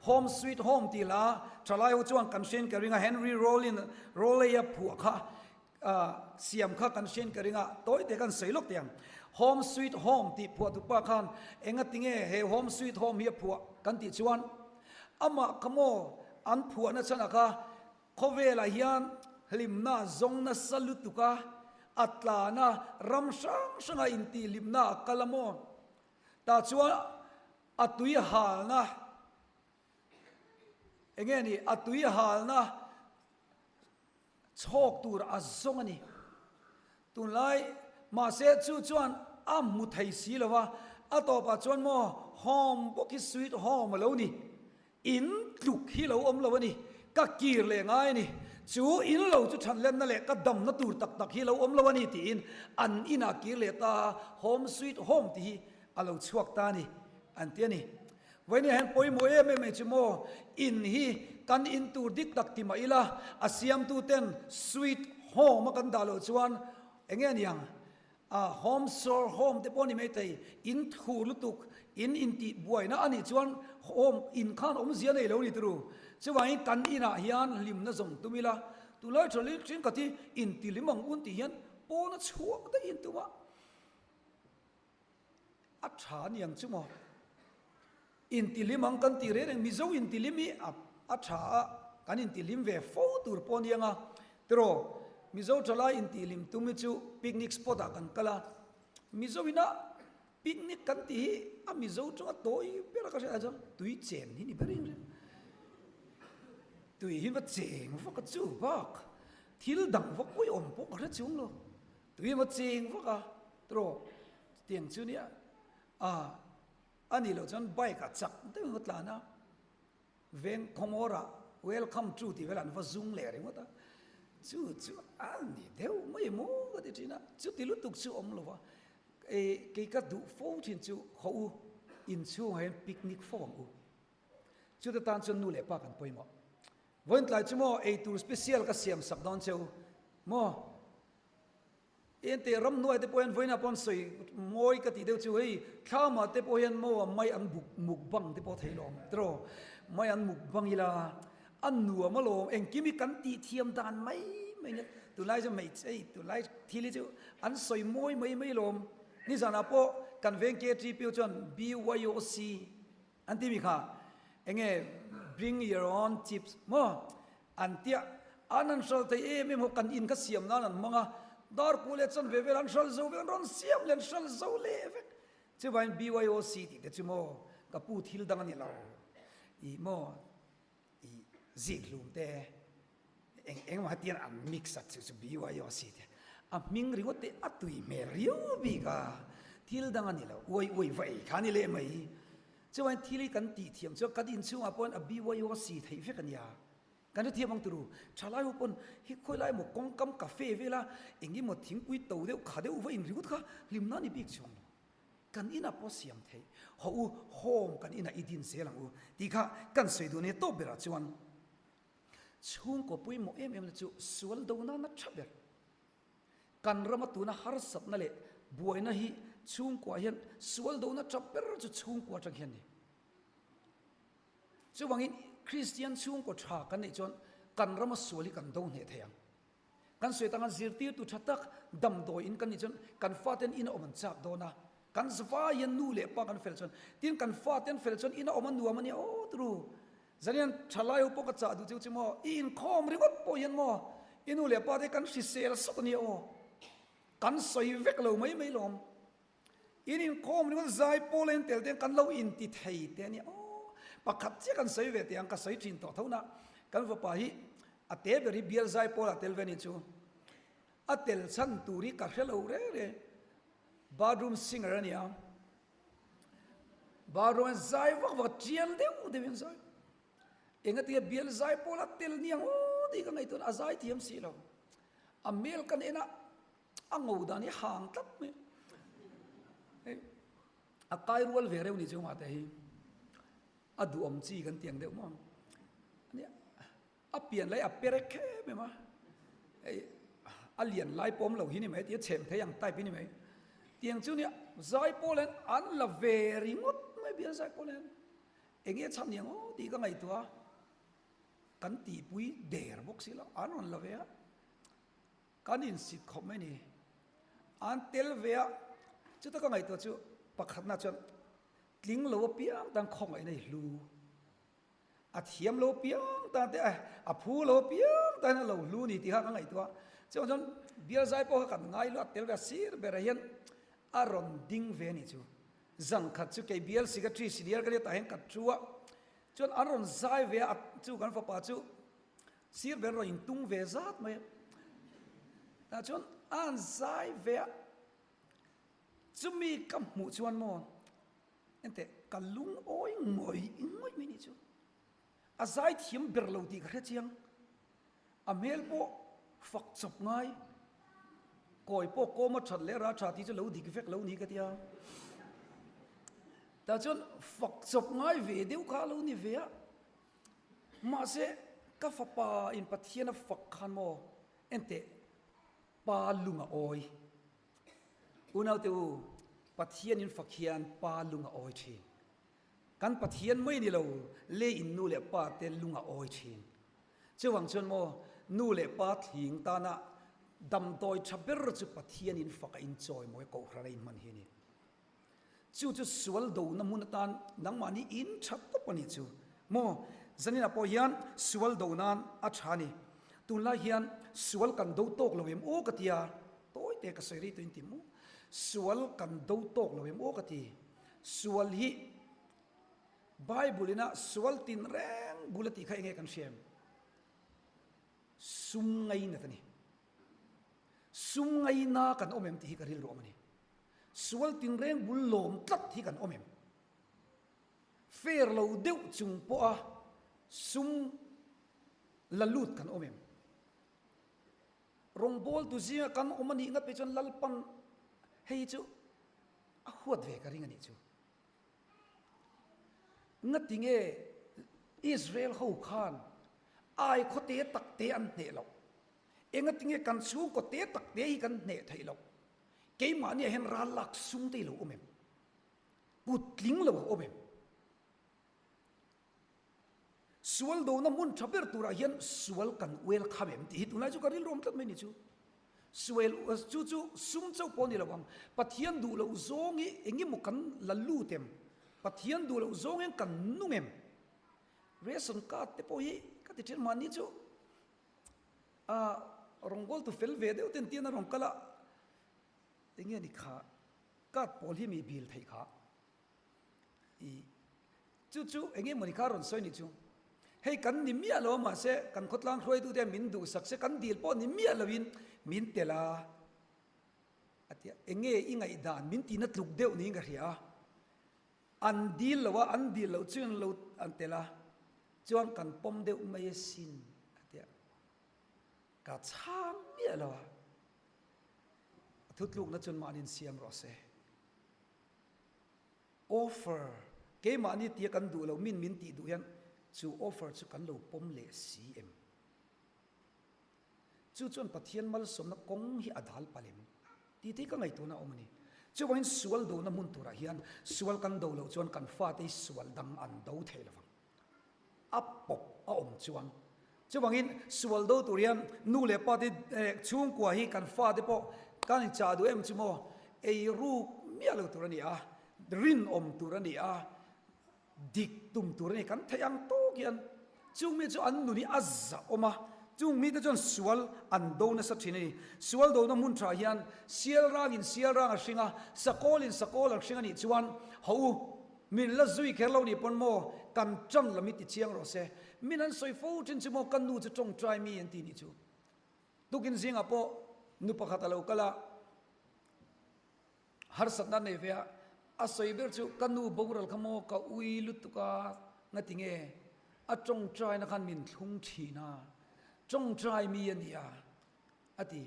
Home Sweet Home tih hla thalai ho chuan kan hriain ka ring a, Henry Rowlin Rowley-a phuah kha siam kha kan hriain ka ring a, tawi te kan sawi lawk teh ang. Home Sweet Home tih phuahtupa khan engatinge he Home Sweet Home hi a phuah kan tih chuan amah kha maw an phuahna chhanah kha Khawvelah hian hlimna zawng nasa lutuk a, a tlan a, ram hrang hranga intihhlimna a kal a maw? Tah chuan a tui halna eng nge ni? A tui halna chhawk tur a zawng a ni. Tunlai mahse chu chuan a hmu thei si lo va, a tawpah chuan maw home bawk hi sweet home a lo ni. In tluk hi lo awm lo a ni, ka kir leh ngai a ni. Chu in lo chu thanlenna leh ka damna tur tak tak hi lo awm lo a ni tiin an inah kir leh ta a, home sweet home tih hi a lo chhuak ta a ni an ti a ni. Vawinia hian pawimawh em em mai chu maw, in hi kan in tur dik tak ti mah ila a siamtu ten sweet home a kan dah loh chuan eng nge niang? A home sawr home te pawh a ni maithei, in thur lutuk, in intih buaina a nih chuan home in khan awmzia nei lo ni turu. Chuvangin kan inah hian hlimna zawng tum ila, tunlai tha leh thenkhat hi intilim ang un tih hian pawna chhuak daih in tum a, a tha a ni ang chu maw. Intilim ang kan tih reng reng, Mizo intilim hi a a tha a, kan intihlim ve fo tur pawh a ni ang a, tiraw Mizo thalai intihlim tum hi chu picnic spot ah kan kal a, Mizo ina picnic kan tih hi a Mizo tanga tawi ber a ka hriat ah chuan tui chen hi ni ber in ring, tui hi va cheng vak a chu bak thil dang vak pawh i awm pawh ka hre chung lo, tui hi va cheng vak a tiraw chutiang chu nia a. A nih loh chuan bike ah chak deuh in va tlan a, veng khawngawr ah welcome to tih vel an va zung leh ringawt a, chu chu a ni deuh mai maw ka ti thin a, chuti lutuk chu awm lo va, e kei ka duh fo thin chu haw u inchhungah hian picnic fo ang u, chute tan chuan nu leh pa kan pawimawh, vawiin tlai chu maw eitur special ka siam sak dawn cheu maw. Ente ramhnuai te pawh hian vawiinah pawh an sawi mawi ka tih deuh chu hei thlamah te pawh hian maw mai an buk muk bang te pawh thei lawm tiraw mai an muk bang ila a nuam alawm engkim hi kan tih thiam dan mai mai nia. Tunlai chu hmeichhe hei tunlai thil hi chu an sawi mawi mai mai lawm. Nizanah pawh kan veng KTP chuan BYOC an ti mi kha enge bring your own chips maw an tia an an hral thei em em ho kan in kha siam nan an hmang a dar ku leh chanve vel an hral zo vek an rawn siam leh an hral zo leh vek chuvangin BYOC tih te chu maw ka pu thil dang a ni lo ih maw ih zik hlum te eng eng emaw hetiang an mix a chu chu BYOC te a hming ringawt te a tui hmel riau bik a thil dang a ni lo uai uai va ei kha a ni leh mai chuan thil hi kan tih thiam chuan kan inchhungah pawh a BYOC theih vek a nia kan hrethiam ang turu thalai ho pawn hi khawi lai emaw kawngkam cafe vela eng emaw thingpui to deuh kha deuh va inringawt kha hlimna a ni bik chuang lo. Kan inah pawh siam theih. Haw u, home kan inah i din zel ang u tih kha kan sawi duh nia tawp berah chuan chhungkaw pawimawh em em na chu sual do nana tha ber. Kan rama tuna harsatna leh buaina hi chhungkuaah hian sual dona tha ber chu chhungkua atang hian a ni. Chuvangin Kristian chhungkaw tha kan neih chuan kan rama sual hi kan do hneh thei ang. Kan sawi tanga zirtirtu tha tak damdawi in kan nih chuan kan faten in a awm an chak dawn a, kan zavai hian nu leh pa kan fel chuan tin kan faten fel chuan in a awm a nuam a nia aw turu zanian thalai ho pawh ka chah duh cheu chu maw i inkhawm ringawt pawh hian maw i nu leh pa te kan hrisel sawt a nia aw kan sawi vek lo mai mai lawm. In inkhawm ringawt zai pawl a intel te kan lo inti thei te a nia aw. Pakhat chiah kan sawi ve teh ang ka sawi thin tawh tho na kan fapa hi a te ber hi bial zai pawl ah tel ve a ni chu. A tel chhan tur hi ka hre lo reng reng. Bathroom singer a nia. Bathroom a zai vak vak a tial deuh deuh in zai. Engatinge bial zai pawl a tel niang aw tih ka ngaihtuah a zai thiam si lo. A hmel kan en a A ngo dan hi hang tlat mai. Hei a kai rual ve reuh ni chu ngah te hi a duhawm chi kan tiang deuh maw. Ania a pian lai a perek khem em a. Hei a lian lai pawm lo hi ni mai tia chhem thei ang type hi ni mai. Tiang chu nia zai pawl hian an la ve ringawt mai bial zai pawl hian enge chhan niang aw tih ka ngaihtuah a. Kan tihpui der bawk si lo an rawn la ve a. Kan insit khawp mai ni. An tel ve a, chuta ka ngaihtuah chu pakhatna chuan tling lo apiang tan khawngaihna i hlu. A thiam lo apiang tan te a phu lo apiang tan a lo hlu ni tih kha ka ngaihtuah. Chuvang chuan bial zai pawh kha kan ngai luat tel ve a, sir berah hian a rawn ding ve a nih chu. Zan khat chu kei bial secretary senior ka nia tah hian ka thu a, chuan an rawn zai ve a, chu kan fapa chu Sir ber rawn intung ve zat mai a. Tah chuan a han zai ve a, chumi ka hmuh chuan maw enteh ka lungawi ngawih ngawih mai nih chu. A zai thiam ber lo tih ka hre chiang. A hmel pawh fak chawp ngai, kawi pawh kawm a that leh ra tha tih chu lo dik vek lo ni ka tia. Tah chuan fak chawp ngai ve deuh kha a lo ni ve a. Mahse, ka fapa in Pathian a fak khan maw? Enteh, Pa lung a awi. Unaute u, Pathian in fak hian Pa lung a awi thin. Kan Pathian mai ni lo, le in nu leh pa te lung a awi thin. Chuvang chuan maw, nu leh pa thling tana damdawi tha ber chu Pathian in fak a inchawimawi kohhran a inhman hi a ni. Chu chu sual dona hmun atan nangmahni in tha tawp a nih chu maw? Zaninah pawh hian sual do nan a tha a ni. Tunlai hian sual kan do tawk lo em aw ka ti a, tawi te ka sawi rei tawh in ti maw? Sual kan do tawk lo em aw ka ti. Sual hi Bible ina sual tin reng bul a tih kha enge kan hria em? Sum ngainat a ni. Sum ngaina kan awm em tih hi ka rilru awm a ni. Sual tinreng bul lawm tlat hi kan awm em? Fair lo deuh chung pawha sum la lut kan awm em? Rawngbawltu zinga kan awm a nih ngat phei chuan Lalpan hei chu a huat ve ka ring a nih chu. Ngatinge Israel ho khan ai khawte takte an hneh loh? Engatinge kan chhungkaw te takte hi kan hneh theih loh? Keimahniah hian ral lak sum te i lo awm em? Kut tling lo a awm em? Sual dona hmun tha ber turah hian sual kan welcome em tih hi tunlai chu ka rilru awm tlat mai ni chu. Sual chu chu sum chauh pawh a ni lo ang, Pathian duh loh zawng hi eng emaw kan la lut em? Pathian duh loh zawng hian kan nung em? Ration card te pawh hi ka ti then mahni chu ah rawngbawltu fel ve deuh ten tian a rawn kal a, eng nge ni kha card pawl hi mi bil theih kha. I chu chu eng nge mawni kha rawn sawi ni chu. Hei kan ni miah lo a mahse kan khawtlang hruaitute min duhsak se kan dil pawh ni miah loin min tel a a ti a. Eng nge i ngaihdan min tihna tluk deuh niin ka hria a. An dil lo a, an dil loh chuan lo an tel a chuan kan pawm deuh mai asin a ti a. Ka chhang miah lo a. A thutlukna chuan mahni insiam rawh se. Offer, Keimahni tia kan duh lo min min tih duh hian chu offer chu kan lo pawm leh si em? Chu chuan Pathian malsawmna kawng hi a dal palh em? Tih te hi ka ngaihtuahna a awm a ni. Chuvangin sual dona hmun turah hian sual kan do loh chuan kan fate hi sual dang an do thei lo vang. A pawp a awm chuan. Chuvangin sual do tur hian nu leh pa te chhungkua hi kan fate pawh kan inchah duh em chu maw? Ei ruk miah lo tur a ni a, rinawm tur a ni a, dik tum tur a ni. Kan theih ang tawk hian chung mi chu an nun hi a zah awm a, chung mite chuan sual an do nasa thin a ni. Sual dona hmun tha hian sial rangin sial rang a hring a, sakawlin sakawl an hring a nih chuan ho u, Min la zui kher lo nih pawn maw kan ṭan lam hi ti chiang rawh se. Min an sawi fo ṭhin chu maw ka nu chu ṭawngṭai mi an ti nih chu. Tukin zingah pawh nu pakhat a lo kal a, harsatna a nei ve a, a sawi ber chu ka nu boral kha maw ka ui lutuk a, ngati nge a ṭawngṭaina khan min thlung ṭhin a, ṭawngṭai mi a nia a ti.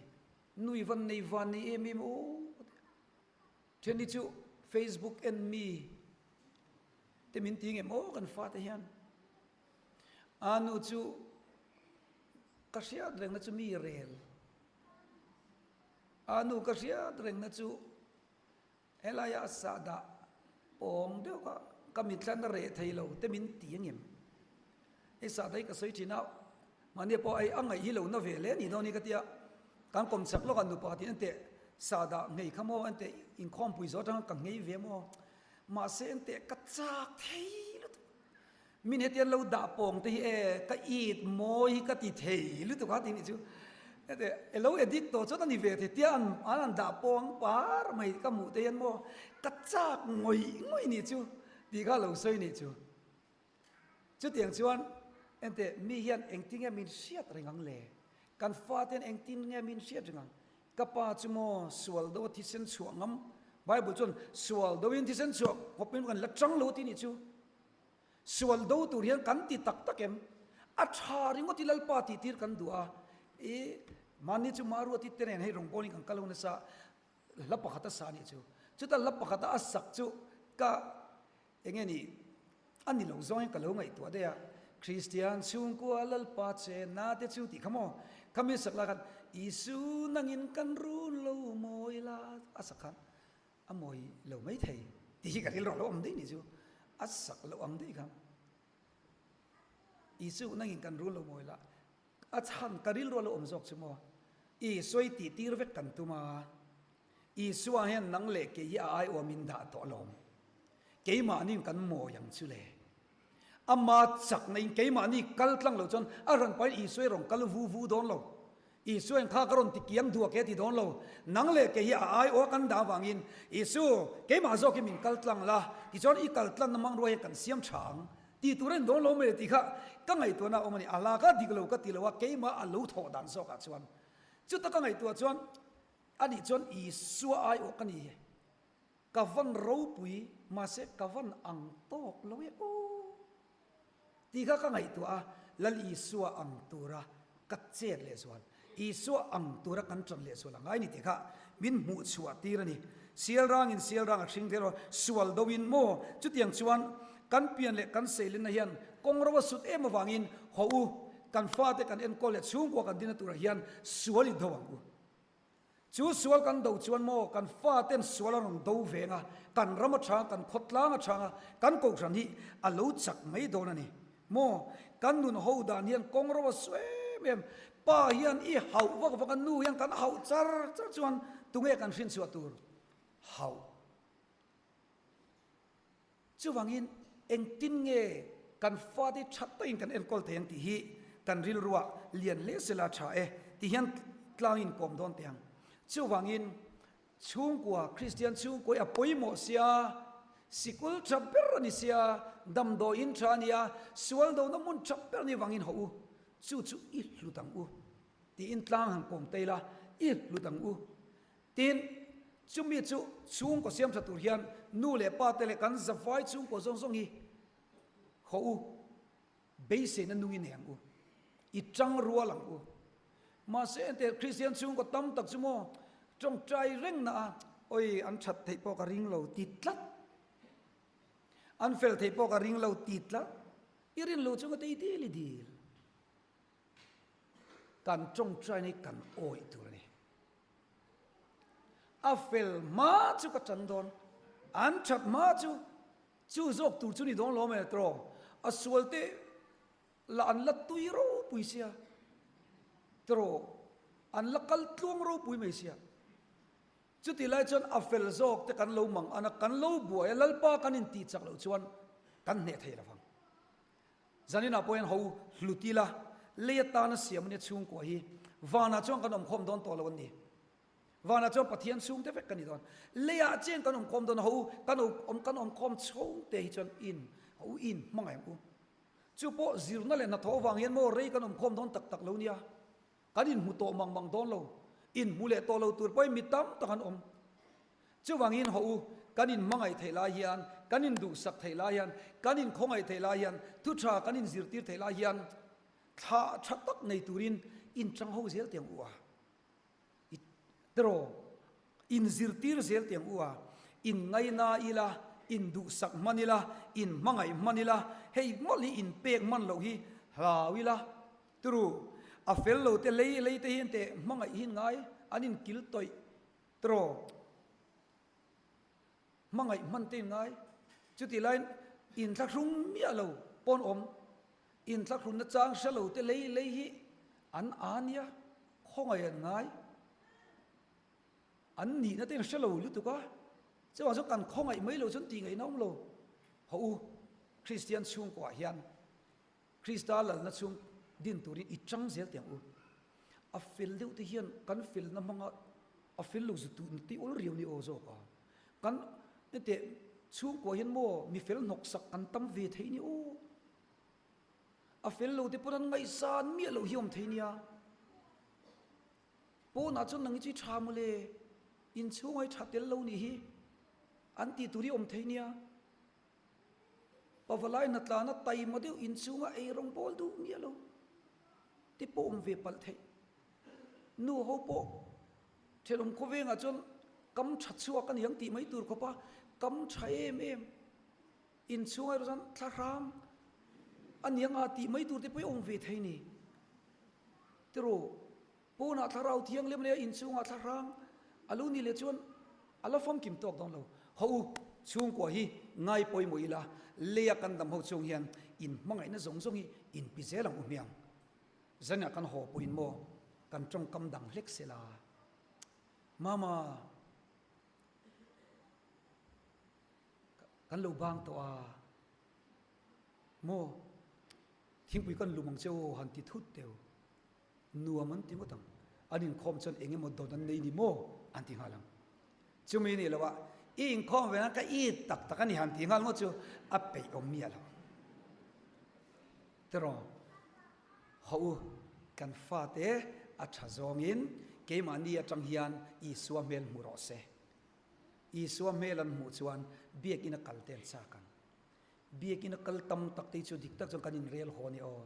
Nui van nei van nei em em aw ka ti a. Then hi chu Facebook en mi te min ti ngem aw kan fate hian. A nu chu ka hriat rengna chu mi rel. A nu ka hriat rengna chu helaia a sahdah pawng deuh kha ka mitthlan a reh thei lo te min ti angem. Hei sahdah hi ka sawi thin a, mahni pawh hei a ngaih hi lo na ve hle ni dawn hi ka tia, kan kawm chak lawk a nupa tih an teh sahdah nghei kha maw an teh inkhawmpui zawh atanga ka nghei ve maw, mahse an teh ka chak thei lutuk, min heti an lo dah pawng te hi e ka it mawi hi ka ti thei lutuk a tih nih chu, heti e lo edit tawh chuan a ni ve thei tia an an dah pawng par mai ka hmuh te hian maw ka chak ngawih ngawih nih chu tih kha lo sawi nih chu. Chutiang chuan, Enteh, mi hian engtin nge min hriat reng ang le? Kan fate hian engtin nge min hriat reng ang? Ka pa chu maw sual do a thisen chhuah ngam? Bible chuan sual doin thisen chhuah khawpin kan la chang lo tih nih chu. Sual do tur hian kan ti tak tak em? A tha ringawt i Lalpa tih tir kan duh a, i mahni chu Maruati te nen hei rawngbawlin kan kal ho nasa, hla pakhat a sa nih chu. Chuta hla pakhata a sak chu ka Enge ni? A ni lo zawng hian ka lo ngaihtuah daih a, Kristian chhungkua Lalpa che na te chu tih kha maw? Khami sak la khan Isu nangin kan run lo mawi la a sak khan a mawi lo mai thei tih hi ka rilru a lo awm daih ni chu a sak loh ang daih kha Isu nangin kan run lo mawi la a chhan ka rilru a lo awm zawk chu maw Isua i tih tir vek kan tum a. Isua hian nang leh kei hi a aiawh min dah tawh alawm. Keimahniin kan mawi ang chu le. Ama chakna in keimahni kal tlang lo chuan a hran pahin Isua hi rawn kal vu vu dawn lo. Isua in kha ka rawn ti kiang duak e ti dawn lo. Nang leh kei hi a aiawh kan dah avangin Isu, keimah zawkin min kal tlang la, tichuan i kal tlanna hmangrua hian kan siam tha ang ti tur a ni dawn lo mai le tih kha ka ngaihtuahna a awm a ni. A hla kha dik lo ka ti lo a, keimah a lo thawh dan zawkah chuan. Chuta ka ngaihtuah chuan Anih chuan Isua aiawh ka ni e, ka van ropui mahse ka van ang tawk lo e aw tih kha ka ngaihtuah a, Lal Isua ang tura ka chet leh zual, Isua ang tura kan tan leh zual a ngai ni tih kha min hmuh chhuah tir a ni. Sial rangin sial rang a hring tel a, sual do in maw? Chutiang chuan kan pian leh kan seilenna hian kawng ro a sut em avangin haw u, kan fate kan enkawl leh chhungkua kan dina turah hian sual i do ang u. Chu sual kan do chuan maw kan faten sual a rawn do veng a, kan ram a chhang, kan khawtlang a chhang a, kan kohhran hi a lo chak mai dawn a ni. Maw? Kan nun ho dan hian kawng ro a su em em. Pa hian i hauh vak vak a, nu hian kan hauh char char chuan tunge kan hrinchhuah tur? Hauh. Chuvangin engtin nge kan fate tha takin kan enkawl thei ang tih hi kan rilruah lian hle sela tha e tih hian tlang inkawm dawn teh ang. Chuvangin chhungkua, Kristian chhungkua hi a pawimawh sia, sikul tha ber a ni sia, damdawiin tha a ni a, sual dona hmun tha ber a nih vangin hawh u, chu chu i hlut ang u tiin tlang han kawm ta ila, i hlut ang u. Tin, chumi chu chhungkaw siam tha tur hian nu leh pa te leh kan zavai chhungkaw zawng zawng hi haw u, beiseina nungin nei ang u, i tang rual ang u. Mahse enteh Kristian chhungkaw tam tak chu maw tawngtai reng na a, awi an that theih pawh ka ring lo ti tlat, an fel theih pawh ka ring lo ti tlat, i rin lo chunga te i dil i dil. Kan tawngtaina hi kan awih tur a ni. A fel hma chu ka tan dawn, an that hma chu chu zawk tur chu ni dawn lo mai tawh. A sual te lah an la tui ropui sia tawh, an la kal tluang ropui mai sia. Chutih lai chuan a fel zawk te kan lo mang an a, kan lo buai a, Lalpa kan intih chak loh chuan kan hneh thei lovang. Zaninah pawh hian ho hlut ila, lei atana siam ania chhungkua hi vanah chuan kan awmkhawm dawn tawh lo an ni. Vanah chuan Pathian chhungte vek kan ni dawn. Leiah chian kan awmkhawm dawn a, ho kan awm kan awmkhawm chhungte hi chuan in ho in hmangaih ang u. Chu pawh zirna leh hnathawh avang hian maw rei kan awmkhawm dawn tak tak lo nia. Kan inhmu tawh mang mang dawn lo. Inhmu leh tawh lo tur pawhin mi tam tak an awm. Chuvangin haw u, kan inhmangaih theih lai hian, kan induhsak theih lai hian, kan inkhawngaih theih lai hian, thu tha kan inzirtir theih lai hian thla tha tak nei turin inchang ho zel tiang u a. I tiraw, inzirtir zel tiang u a. Inngaina ila, induhsak hman ila, inhmangaih hman ila, hei mawlh hi inpek hman loh hi hlau ila. Turu, a fel lo te lei lei te hian teh hmangaih hi ngai an inkil tawih tiraw hmangaih hman te in ngai. Chutih laiin inthlahrung miah lo pawn awm, inthlahrunna chang hre lo te lei lei hi an a nia, khawngaih an ngai. An nihna te in hre lo lutuk a, chuvang chuan kan khawngaih mai lo chuan tih ngaihna awm lo. Haw u, Kristian chhungkuah hian Krista lalna chhung din turin i chang zel teh ang u. A fel deuh te hian kan felna hmanga a fel lo zu tuh ti awl riau ni aw zawk a. Kan hete chhungkua hian maw mi fel hnawk sak kan tam ve thei ni aw. A fel lo te pawn an ngaihsan miah loh hi awm thei nia. Pawnah chuan nang hi chu i tha mawle, inchhungah i tha tel lo nih hi an tih tur hi awm thei nia. Pavalai hnatlana taima deuh inchhunga ei rawng bawl duh miah lo te pawh awm ve palh theih. Nu ho pawh thenawm khawvengah chuan kam tha chhuak a ni ang tih mai tur khawpa kam tha em em inchhunga erawh chuan thla hrang a ni anga tih mai tur te pawh hi awm ve thei ni. Tiraw? Pawnah thlarau thianghlim leh a inchhungah thlahrang a lo nih leh chuan a la famkim tawk dawn lo. Haw u, chhungkua hi ngai pawimawh ila, leia kan dam ho chhung hian in hmangaihna zawng zawng hi inpi zel ang u hmiang. Zanah kan haw pawhin maw kan tawngkam dang hlek sela. Mama, kan lo bang tawh a maw, thingpui kan lum ang che aw han ti thut teu. Nuam an ti ngawt ang. An inkhawm chuan eng emaw dawt an nei ni maw? an ti nghal ang. Chumi nih loh ah, i inkhawm ve nan ka it tak tak a ni han ti nghal ngawt chu a peih awm miah lo. Tiraw, haw u, kan fate a tha zawngin keimahni atang hian Isua hmel hmu rawh se. Isua hmel an hmuh chuan biakinn a kal te an chak ang. Biakinn a kal tam tak te hi chu dik tak chuan kan inrel haw a ni aw.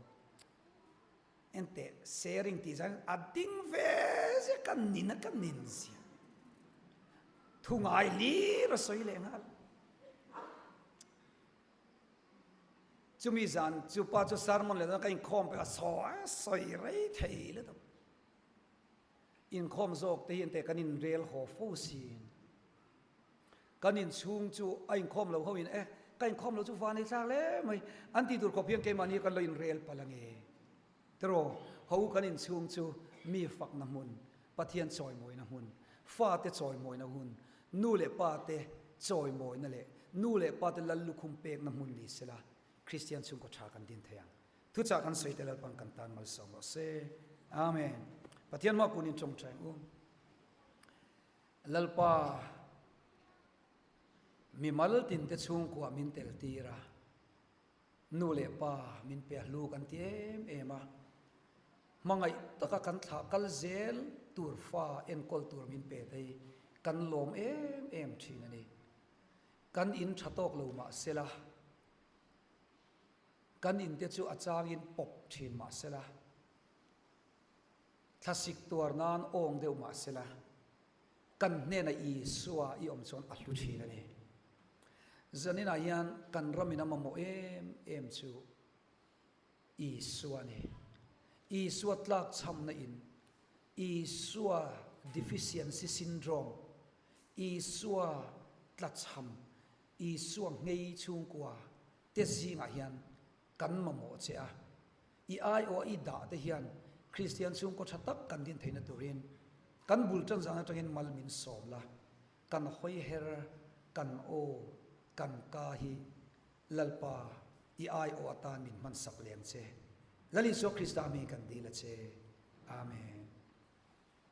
Enteh, sharing tih zan a ding ve zia ka nin a ka nin zia. Thu ngai hlir a sawi leh nghal. Chumi zan chu pa chu sermon leh ka inkhawm pek a sawi a sawi rei thei lutuk. Inkhawm zawk te hi enteh kan inrel haw fo sin. Kan inchhung chu a inkhawm lo ho in e. Ka inkhawm lo chu van ei thlak hle mai. An tih tur khawp hian keimahni kan lo inrel palh ange. Tiraw, ho kan inchhung chu mi fakna hmun, Pathian chawimawina hmun, fate chawimawina hun, nu leh pate chawimawina leh nu leh pate lal lukhum pekna hmun ni sela Kristian chhungkaw tha kan din thei ang. Thuchah kan sawi te Lalpan kan tan malsawm rawh se. Amen. Pathian hma kunin tawngtai ang u. Lalpa mimal tinte chhungkua min tel tir a, nu leh pa min pe a hlu kan ti em em a, hmangaih taka kan thlah kal zel tur fa enkawl tur min pe te hi kan lawm em em thin a ni. Kan in tha tawk lo mah sela, kan in te chu a changin pawp thin mah sela, Thlasik tuar nan awng deuh mah sela, kan hnena Isua i awm chuan a hlu thin a ni. Zaninah hian kan ramin a mamawh em em chu Isua a ni. Isua tlakchhamna in, Isua deficiency syndrome, Isua tlachham, Isua nghei chhungkua te zingah hian kan mamawh che a. I aiawh i dah te hian Kristian chhungkaw tha tak kan din theihna turin kan bul tan zan atangin mal min sawm la, kan hawi her, kan aw, kan ka hi Lalpa i aiawh atan min hmansak leng che. Lal Isua Krista hming kan dil a che. Amen.